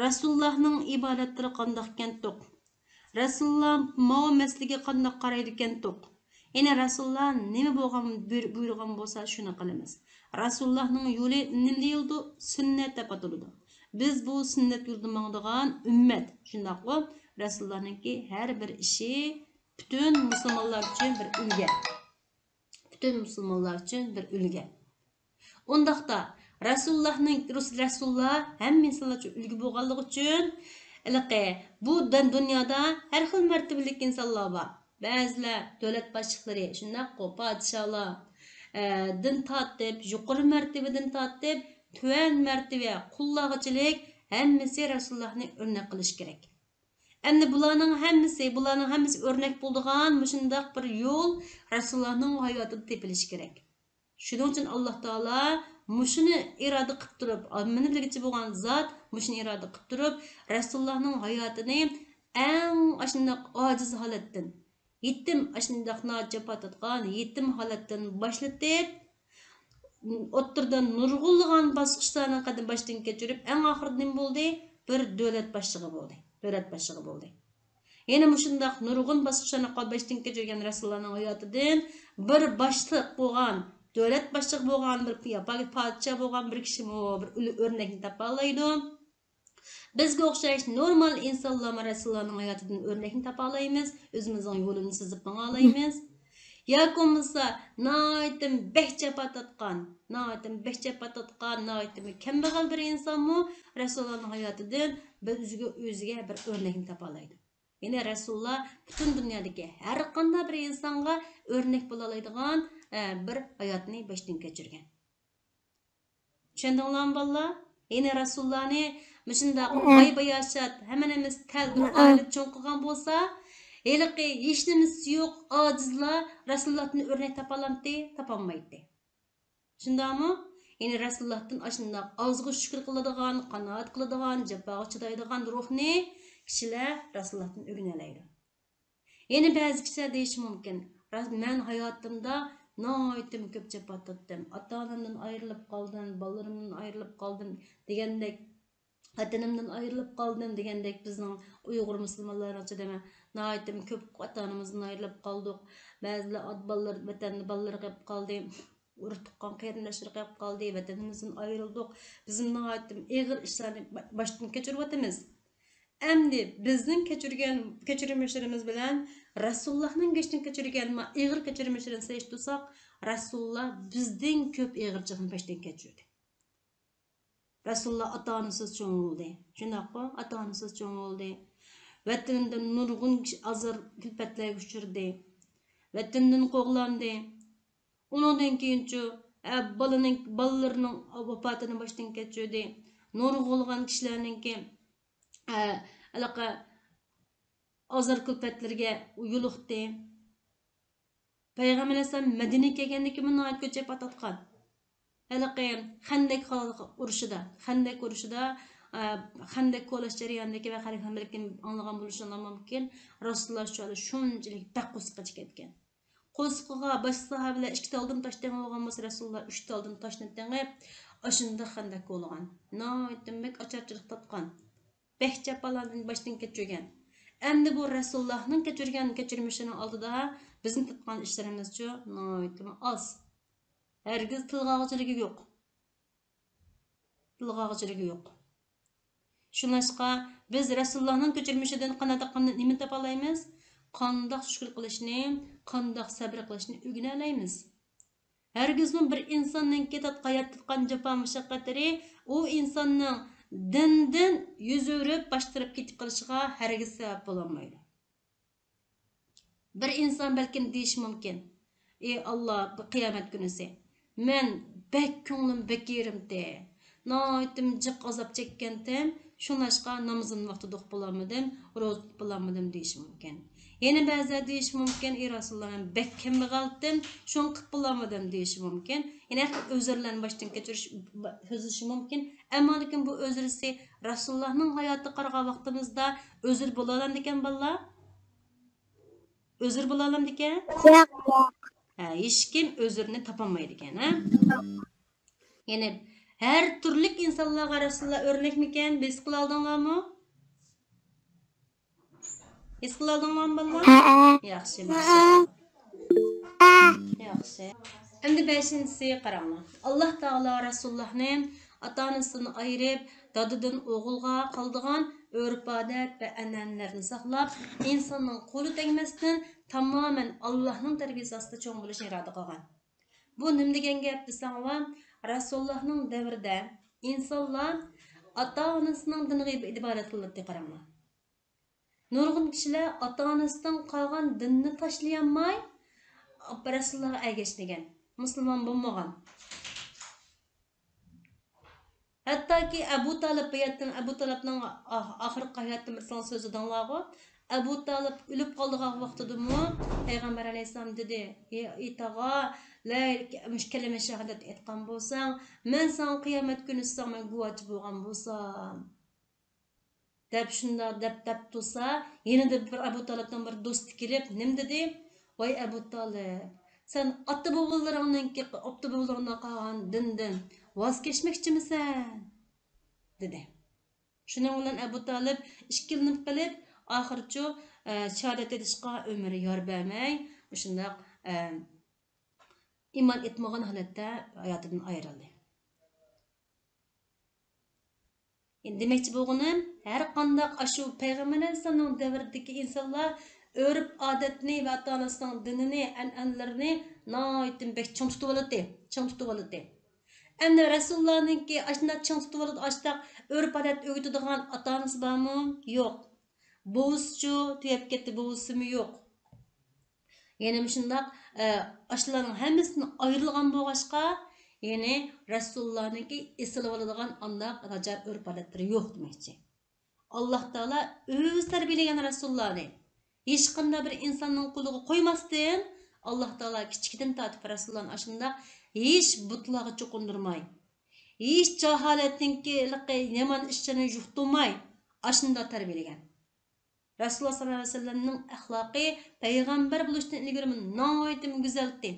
رەسۇلۇللانىڭ ئىبادەتلىرى قانداقكەنتۇق؟ رەسۇلۇللا ماۋۇ مەسىلىگە قانداق قارايدىكەنتۇق؟ يەنى رەسۇلۇللا نېمە بولغان، بۇير-، بۇيرۇغان بولسا، شۇنى قىلىمىز. رەسۇلۇللانىڭ يولى نېمە دېيىلىدۇ؟ سۈننەت دەپ ئاتىلىدۇ. بىز بۇ سۈننەت يولىدا ماڭىدىغان ئۈممەت. شۇنداققۇ؟ رەسۇلۇللانىڭكى ھەر بىر ئىشى پۈتۈن مۇسۇلمانلار ئۈچۈن بىر ئۈلگە. پۈتۈن مۇسۇلمانلار ئۈچۈن بىر ئۈلگە. ئۇنداقتا، رەسۇلۇللانىڭ، رەسۇلۇللا ھەممە ئىنسانلار ئۈچۈن ئۈلگە بولغانلىقى ئۈچۈن، ھېلىقى بۇ دۇن-، دۇنيادا ھەر خىل مەرتىۋىلىك ئىنسانلار بار. بەزىلەر دۆلەت باشلىقلىرى، شۇنداققۇ، پادىشاھلار، ئە، دىن تارتىپ، يۇقىرى مەرتىۋىدىن تارتىپ، تۆۋەن مەرتىۋە قۇللارغىچىلىك ھەممىسى رەسۇلۇللانى ئۆرنەك قىلىشى كېرەك. ئەمدى بۇلارنىڭ ھەممىسى، بۇلارنىڭ ھەممىسى ئۆرنەك بولىدىغان مۇشۇنداق بىر يول رەسۇلۇللانىڭ ھاياتىدا تېپىلىشى كېرەك. شۇنىڭ ئۈچۈن ئاللا تائالا مۇشۇنى ئىرادە قىلىپ تۇرۇپ، مانا بىلگۈچى بولغان زات مۇشۇنى ئىرادە قىلىپ تۇرۇپ، رەسۇلۇللانىڭ ھاياتىنى ئەڭ ئاشۇنداق ئاجىز ھالەتتىن، يېتىم، ئاشۇنداق ناچار پاتاتقان يېتىم ھالەتتىن باشلىتىپ، ئوتتۇرىدا نۇرغۇنلىغان باسقۇچلارنى قەدىم باشتىن كەچۈرۈپ، ئەڭ ئاخىرىدا نېمە بولدى؟ بىر دۆلەت باشلىقى بولدى. دۆلەت باشلىقى بولدى. يەنە مۇشۇنداق نۇرغۇن باسقۇچلارنى باشتىن كەچۈرگەن رەسۇلۇللانىڭ ھاياتىدىن بىر باشلىق بولغان، دۆلەت باشلىقى بولغان، بىر ياكى پادىشاھ بولغان بىر كىشىمۇ بىر ئۆرنەكنى تاپالايدۇ. بىزگە ئوخشاش نورمال ئىنسانلارمۇ رەسۇلۇللانىڭ ھاياتىدىن ئۆرنەكنى تاپالايمىز، ئۆزىمىزنىڭ يولىنى سىزىپ ماڭالايمىز. ياكى بولمىسا ناھايىتىم بەك جاپا تارتقان، ناھايىتىم بەك جاپا تارتقان، ناھايىتىم كەمبەغەل بىر ئىنسانمۇ رەسۇلۇللانىڭ ھاياتىدىن بىر ئۆزىگە، ئۆزىگە بىر ئۆرنەكنى تاپالايدۇ. يەنى رەسۇلۇللا پۈتۈن دۇنيادىكى ھەر قانداق بىر ئىنسانغا ئۆرنەك بولالايدىغان، ئە، بىر ھاياتنى باشتىن كەچۈرگەن. چۈشەندىڭلارمۇ بالىلار؟ يەنى رەسۇلۇللانى مۇشۇنداق باي باياشات، ھەممە نېمىسى تەل بىر ئائىلىدە چوڭ قىلغان بولسا، ھېلىقى ھېچنېمىسى يوق ئاجىزلار رەسۇلۇللادىن ئۆرنەك تاپالامتى؟ تاپالمايتتى. شۇنداقمۇ؟ يەنى رەسۇلۇللادىن ئاشۇنداق ئازغا شۈكۈر قىلىدىغان، قانائەت قىلىدىغان، جاپاغا چىدايدىغان روھنى كىشىلەر رەسۇلۇللادىن ئۆگىنەلەيدۇ. يەنە بەزى كىشىلەر دېيىشى مۇمكىن، راست، مەن ھاياتىمدا ناھايىتىم كۆپ جاپا تارتتىم. ئاتا-ئانامدىن ئايرىلىپ قالدىم، بالىلىرىمدىن ئايرىلىپ قالدىم دېگەندەك، ۋەتىنىمدىن ئايرىلىپ قالدىم دېگەندەك، بىزنىڭ ئۇيغۇر مۇسۇلمانلارنىڭ ئىچىدە ناھايىتىم كۆپ ئاتا-ئانىمىزدىن ئايرىلىپ قالدۇق. بەزىلەر ئات-، بالىلىرى ۋەتەندە بالىلىرى قېلىپ قالدى. ئۇرۇق-تۇغقان قېرىنداشلىرى قېلىپ قالدى، ۋەتىنىمىزدىن ئايرىلدۇق. بىزمۇ ناھايىتى ئېغىر ئىشلارنى با-، باشتىن كەچۈرۈۋاتىمىز. ئەمدى بىزنىڭ كەچۈرگەن كەچۈرمىشلىرىمىز بىلەن رەسۇلۇللانىڭ بېشىدىن كەچۈرگەن ما-، ئېغىر كەچۈرمىشلىرىنى سېلىشتۇرساق، رەسۇلۇللا بىزدىن كۆپ ئېغىر جاپانى باشتىن كەچۈردى. رەسۇلۇللا ئاتا-ئانىسىز چوڭ بولدى. شۇنداققۇ؟ ئاتا-ئانىسىز چوڭ بولدى. ۋەتىنىدە نۇرغۇن كىشى ئازار-كۈلپەتلەرگە ئۇچرىدى. ۋەتىنىدىن قوغلاندى. ئۇنىڭدىن كېيىنچۇ، ئە، بالىنىڭ، بالىلىرىنىڭ ۋاپاتىنى باشتىن كەچۈردى. نۇرغۇنلىغان كىشىلەرنىڭكى، ئە، ھېلىقى ئازار-كۈلپەتلىرىگە يولۇقتى. پەيغەمبەر ئەلەيھىسسالام مەدىنىگە كەلگەندىن كېيىن ناھايىتى كۆپ جاپا تارتقان. ھېلىقى خەندەك خا-، ئۇرۇشىدا، خەندەك ئۇرۇشىدا، ئە، خەندەك كولاش جەريانىدىكى ۋەقەلەرنى بەلكىم ئاڭلىغان بولۇشۇڭلار مۇمكىن. رەسۇلۇللا شۇ، شۇنچىلىك بەك قورسىقى ئېچىپ كەتكەن. قورسىقىغا باشقا ساھابىلەر ئىككى تالدىن تاش تېڭىۋالغان بولسا، رەسۇلۇللا ئۈچ تالدىن تاشنى تېڭىپ، ئاشۇنداق خەندەك كولىغان. ناھايىتى بەك ئاچارچىلىق تارتقان. بەك جاپالاردىن باشتىن كەچۈرگەن. ئەمدى بۇ رەسۇلۇللانىڭ كەچۈرگەن كەچۈرمىشىنىڭ ئالدىدا بىزنىڭ تارتقان ئىشلىرىمىزچۇ ناھايىتىمۇ ئاز. ھەرگىز تىلغا ئالغۇچىلىكى يوق. تىلغا ئالغۇچىلىكى يوق. شۇڭلاشقا بىز رەسۇلۇللانىڭ كەچۈرمىشىدىن قانداق، قانداق نېمىنى تاپالايمىز؟ قانداق شۈكۈر قىلىشنى، قانداق سەبرى قىلىشنى ئۆگىنەلەيمىز. ھەرگىزمۇ بىر ئىنساننىڭكى تارتقان، تارتقان جاپا مۇشەققەتلىرى ئۇ ئىنساننىڭ دىندىن يۈز ئۆرۈپ، باش تەرەپ كېتىپ قېلىشىغا ھەرگىز سەۋەب بولالمايدۇ. بىر ئىنسان بەلكىم دېيىشى مۇمكىن، ئى ئاللا، بۇ قىيامەت كۈنىسى. مەن بەك كۆڭلۈم بەك يېرىمتى. ناھايىتىم جىق ئازاب چەككەنتىم. شۇڭلاشقا نامىزىمنى ۋاقتىدا ئوقۇپ بولالمىدىم، روزا تۇتۇپ بولالمىدىم دېيىشى مۇمكىن. يەنە بەزىلەر دېيىشى مۇمكىن، ئى رەسۇلاللا، مەن بەك كەمبەغەلتىم، شۇڭا قىلىپ بولالمىدىم دېيىشى مۇمكىن. يەنە ھەتتا ئۆزرىلەرنى باشتىن كەچۈرۈش، سۆزلىشى مۇمكىن. ئەمما لېكىن بۇ ئۆزرىسى رەسۇلاللانىڭ ھاياتىغا قارىغان ۋاقتىمىزدا ئۆزرە بولالامدىكەن، بالىلار؟ ئۆزرە بولالامدىكەن؟ ياق، ياق. ھە، ھېچكىم ئۆزرىنى تاپالمايدىكەن، ھە؟ يەنى ھەر تۈرلۈك ئىنسانلارغا رەسۇلاللا ئۆرنەكمىكەن؟ ھېس قىلالدىڭلارمۇ؟ ھېس قىلالدىڭلارمۇ، بالىلار؟ ھەئە. ياخشى، ماشائاللا. ياخشى. ئەمدى بەشىنچىسى قاراڭلار. ئاللا تائالا رەسۇلاللانى ئاتا-ئانىسىدىن ئايرىپ، دادىدىن ئوغۇلغا قالىدىغان ئۆرپ-ئادەت ۋە ئەنئەنىلەرنى ساقلاپ، ئىنساننىڭ قولى تەگمەستىن تامامەن ئاللانىڭ تەربىيەسى ئاستىدا چوڭ بولۇشنى ئىرادە قىلغان. بۇ نېمە دېگەن گەپ دېسەڭلار، رەسۇلۇللاھنىڭ دەۋرىدە ئىنسانلار ئاتا-ئانىسىنىڭ دىنىغا ئىبادەت قىلاتتى، قاراڭلار. نۇرغۇن كىشىلەر ئاتا-ئانىسىدىن قالغان دىننى تاشلىيالماي، رەسۇلۇللاھقا ئەگەشمىگەن، مۇسۇلمان بولمىغان. ھەتتاكى ئەبۇ تالىپ، بۇ يەردىن ئەبۇ تالىپنىڭ ئاخ-، ئاخىرقى ھاياتىدا بىر ساڭا سۆزى دەڭلارغۇ. ئەبۇ تالىپ ئۆلۈپ قالىدىغان ۋاقتىدىمۇ پەيغەمبەر ئەلەيھىسسالام دېدى، ئى، ئى تاغا، لە، مۇشۇ كەلىمە شاھادەت ئېيتقان بولساڭ، مەن ساڭا قىيامەت كۈنى ساڭا مەن گۇۋاچى بولغان بولسام، دەپ شۇنداق دەپ، دەپ تۇرسا، يېنىدا بىر ئەبۇ تالىپنىڭ بىر دوستى كېلىپ نېمە دېدى؟ ۋاي ئەبۇ تالىپ، سەن ئاتا-بوۋىلىرىڭنىڭكى، ئاتا-بوۋىلىرىڭدىن قالغان دىندىن ۋاز كەچمەكچىمىسەن؟ دېدى. شۇنىڭ بىلەن ئەبۇ تالىپ ئىككىلىنىپ قېلىپ، ئاخىرىچۇ، ئە، شاھادەت ئېيتىشقا ئۆمرى يار بەرمەي، مۇشۇنداق، ئە، ئىمان ئېيتمىغان ھالەتتە ھاياتىدىن ئايرىلدى. دېمەكچى بولغىنىم، ھەر قانداق ئاشۇ پەيغەمبەر ئەلەيھىسسالامنىڭ دەۋرىدىكى ئىنسانلار ئۆرپ-ئادەتنى ۋە ئاتا-ئانىسىنىڭ دىنىنى، ئەنئەنىلىرىنى ناھايىتى بەك چىڭ تۇتۇۋالاتتى، چىڭ تۇتۇۋالاتتى. ئەمدى رەسۇلۇللانىڭكى ئاشۇنداق چىڭ تۇتۇۋالىدۇ، ئاشۇنداق ئۆرپ-ئادەت ئۆگىتىدىغان ئاتا-ئانىسى بارمۇ؟ يوق. بوۋىسىچۇ؟ تۈگەپ كەتتى، بوۋىسىمۇ يوق. يەنە مۇشۇنداق، ئە، ئاشۇلارنىڭ ھەممىسىدىن ئايرىلغان بولغاچقا، يەنى رەسۇلۇللانىڭكى ئېسىلىۋالىدىغان ئانداق ناچار ئۆرپ-ئادەتلىرى يوق دېمەكچى. ئاللا تائالا ئۆزى تەربىيەلىگەن رەسۇلۇللانى. ھېچقانداق بىر ئىنساننىڭ قولىغا قويماستىن، ئاللا تائالا كىچىكىدىن تارتىپ رەسۇلۇللانى ئاشۇنداق ھېچ بۇتلارغا چوقۇندۇرماي، ھېچ جاھالەتنىڭكى ھېلىقى يامان ئىشلىرىنى يۇقتۇرماي، ئاشۇنداق تەربىيەلىگەن. رەسۇلۇللا ساللاللاھۇ ئەلەيھى ۋەسەللەمنىڭ ئەخلاقى پەيغەمبەر بولۇشتىن ئىلگىرىمۇ ناھايىتىمۇ گۈزەلتى.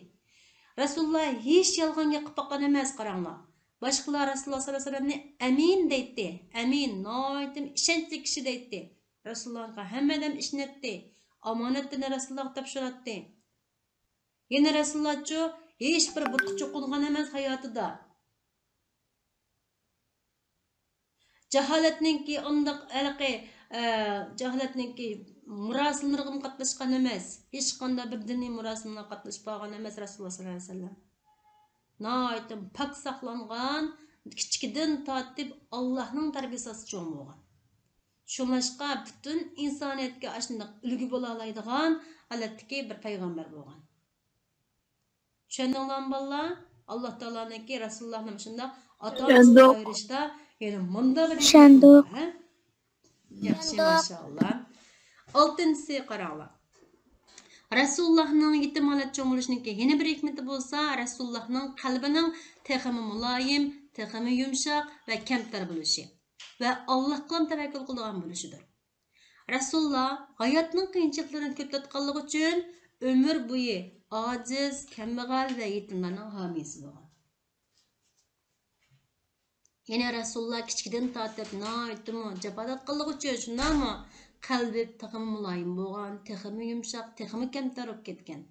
رەسۇلۇللا ھېچ يالغان گەپ قىلىپ باققان ئەمەس، قاراڭلار. باشقىلار رەسۇلۇللا ساللاللاھۇ ئەلەيھى ۋەسەللەمنى ئەمىن دەيتتى، ئەمىن، ناھايىتىمۇ ئىشەنچلىك كىشى دەيتتى. رەسۇلۇللاغا ھەممە ئادەم ئىشىنەتتى، ئامانەتلىرىنى رەسۇلۇللاغا تاپشۇراتتى. يەنە رەسۇلۇللاچۇ ھېچ بىر بۇتقا چوقۇنغان ئەمەس ھاياتىدا. جاھالەتنىڭكى ئۇنداق ھېلىقى، ئە، جاھالەتنىڭكى مۇراسىملىرىغىمۇ قاتناشقان ئەمەس. ھېچقانداق بىر دىنىي مۇراسىملارغا قاتنىشىپ باققان ئەمەس رەسۇلۇللا ساللاللاھۇ ئەلەيھى ۋەسەللەم. ناھايىتى پاك ساقلانغان، كىچىكىدىن تارتىپ ئاللاھنىڭ تەربىيەسى ئاستىدا چوڭ بولغان. شۇڭلاشقا پۈتۈن ئىنسانىيەتكە ئاشۇنداق ئۈلگە بولالايدىغان ھالەتتىكى بىر پەيغەمبەر بولغان. چۈشەندىڭلارمۇ بالىلار؟ ئاللا تائالانىڭكى رەسۇلۇللانى مۇشۇنداق ئاتا-ئانىسىدىن ئايرىشتا يەنە مۇنداق بىر ھېكمىتى بار، ھە؟ ياخشى، ماشائاللا. ئالتىنچىسى قاراڭلار. رەسۇلۇللانىڭ يېتىم ھالەتتە چوڭ بولۇشىنىڭكى يەنە بىر ھېكمىتى بولسا، رەسۇلۇللانىڭ قەلبىنىڭ تېخىمۇ مۇلايىم، تېخىمۇ يۇمشاق ۋە كەمتەر بولۇشى ۋە ئاللاھقىلا تەۋەككۈل قىلىدىغان بولۇشىدۇر. رەسۇلۇللا ھاياتنىڭ قىيىنچىلىقلىرىنى كۆپ تارتقانلىقى ئۈچۈن ئۆمۈر بويى ئاجىز، كەمبەغەل ۋە يېتىملەرنىڭ ھامىيسى بولغان. يەنى رەسۇلۇللا كىچىكىدىن تارتىپ ناھايىتىمۇ جاپا تارتقانلىقى ئۈچۈن شۇنداقمۇ قەلبى تېخىمۇ مۇلايىم بولغان، تېخىمۇ يۇمشاق، تېخىمۇ كەمتەر بولۇپ كەتكەن.